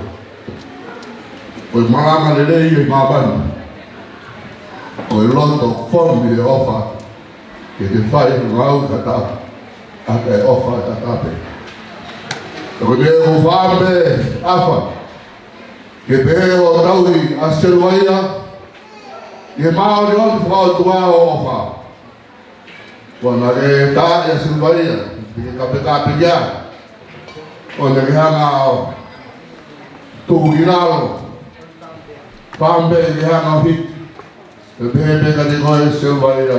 Ko e malanga lelei ʻi māmani, ko e loto fonu ʻi he ʻofa, ke te fai ha ngāue kātoa ʻaki e ʻofa kātoa pē. Ka ko ia ʻoku ou fakaʻamu pē ʻAfa, ke pehē hoʻo tauhi ʻa Seluvaia, ʻi he māʻoniʻoni fakaʻotua ʻo e ʻofa. Kuo naʻe tā ʻa Seluvaia, te ke kapekape ia. ʻO naʻa ke hanga ʻo tuku ki lalo. Fakaʻamu pē ke hanga ʻo hiki. Pea pehē pē kiate koe Seluvaia.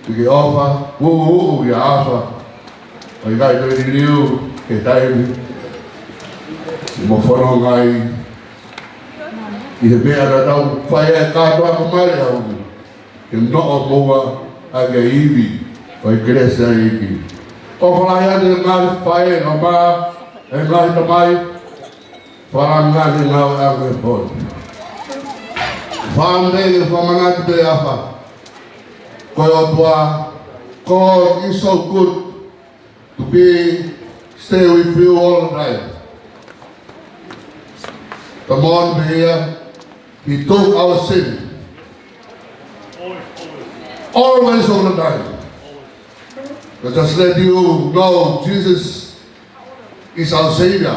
Te ke ʻofa, uʻuuʻu kia ʻAfa. ʻOku ʻikai toe liliu ke taimi. Mo fononga ai ʻi he meʻa naʻa tau fai ai kātoa ko male au. Ke noʻo moua ʻa e ivi ʻo e kelesi ʻa e ʻEiki. ʻOfa lahi atu e ngaahi faʻē, ʻa Mā, e ngaahi tamai, fakalāngilangi ngāueʻanga he pō ni. Fakaʻamu pē ke fakamanatu pē ʻAfa, ko e ʻOtua, God is so good to be stay with you all the time. Come on, dear. He took our sin always, all the time. But just let you know, Jesus is our Savior.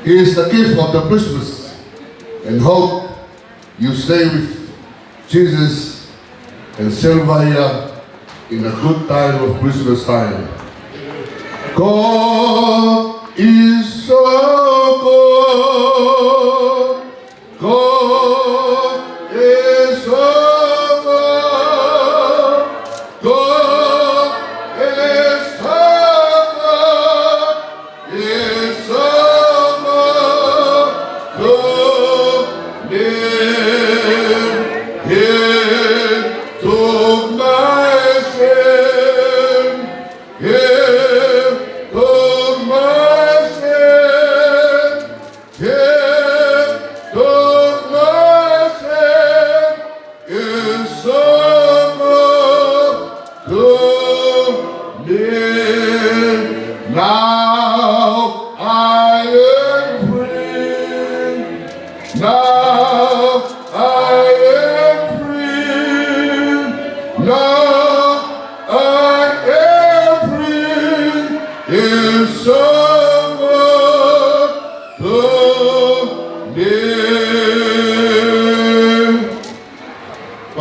He is the gift of the Christmas, and hope you stay with Jesus and Sylvia in a good time of Christmas time. God is so good. God is so good. God is so good. It's so good to me. He took my sin. He took my sin. He took my sin. It's so good to me. Now I am free. Now I am free. Now I am free. It's so good to me.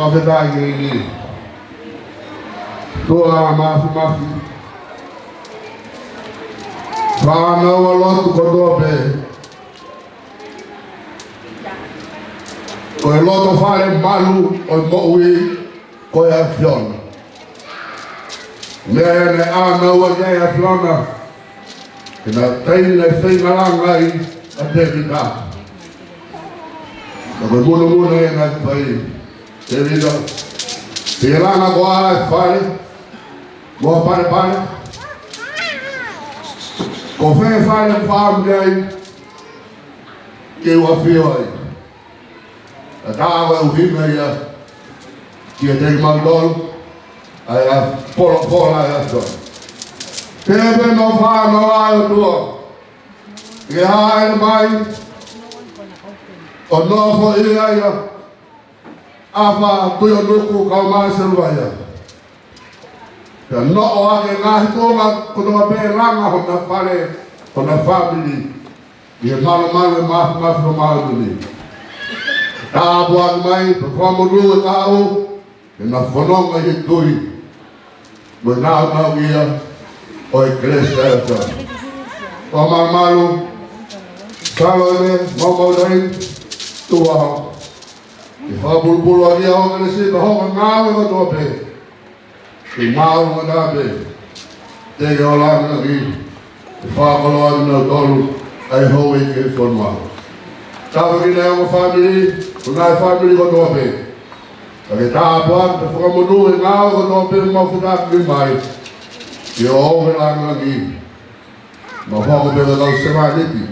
Fakafetaʻi ki he ʻEiki. ʻOtua Māfimafi. Fānau ʻa lotu kotoa pē. Ko e loto fale malu ʻo e moʻui ko e ʻAfiona. Meʻa naʻe ʻānaua ki ai ʻa e ʻAfiona, he naʻe taimi naʻe feinga langa ai ʻa Tēvita. Ka ko e munomuna ia naʻe fai ʻe Tēvita. Te langa koā e fale mo e palepale? Ko fē fale ʻoku fāmili ai ke u ʻafio ai? ʻA tā ko e ʻuhinga ia kiate kimautolu ʻa e folofola ʻa e ʻAfiona. Pea pehē naʻe fānau ʻa e ʻOtua ke hāʻele mai ʻo nofoʻia ʻi he ʻafa Tuʻi ʻo Nuku, kau mai Seluvaia. Pea noʻo ʻa e ngaahi tuʻunga kotoa pē, langa hona fale, hona fāmili ʻi he malumalu ʻo e Māfimafi ʻo Māʻoniʻoni. Tāpuaki mai, pea fakamonū e kahaʻu, ke na fononga ʻi he tui mo e nāunauʻia ʻo e kelesi ʻa e ʻOtua. Fakamalumalu, Salome Maumautai Tuʻuaho, ke fakapulupulu ʻaki ʻa hoʻo kelesi, ka hoʻo ngāue kotoa pē ke māʻolunga pē, te ke ʻoange ʻa e kiʻi fakakoloa ʻa kinautolu ʻa e houʻeiki ʻo e fonua. Tāpuekina ʻa e ongo fāmili, ko e ngaahi fāmili kotoa pē. Ka ke tāpuaki pea fakamonū e ngāue kotoa pē ʻoku mau fetaulaki mai, ke ʻoange ʻa e kiʻi mau hoko pē ko e kau sevāniti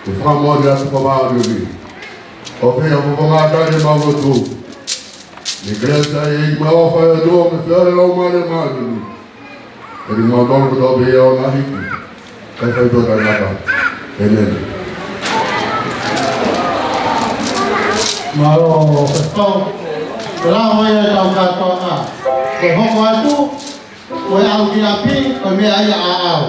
ke fakamoʻoni atu ki he Māʻoniʻoni. ʻOku ʻi ai ʻa e fofonga tali ʻemau lotu. Ni kelesi ʻa e ʻEiki mo e ʻofa ʻa e ʻOtua mo e feohi ʻa e Laumālie Māʻoniʻoni, ke ʻiate kimautolu kotoa pē ʻo ngaahi hiki, kae fai pē ʻo taʻengata. ʻĒmeni. Mālō, Pastor. Ko e lava ia ʻetau kātoanga. Ko e hoko atu, ko e ʻalu ki ʻapi, ko e meʻa ia ʻaʻau.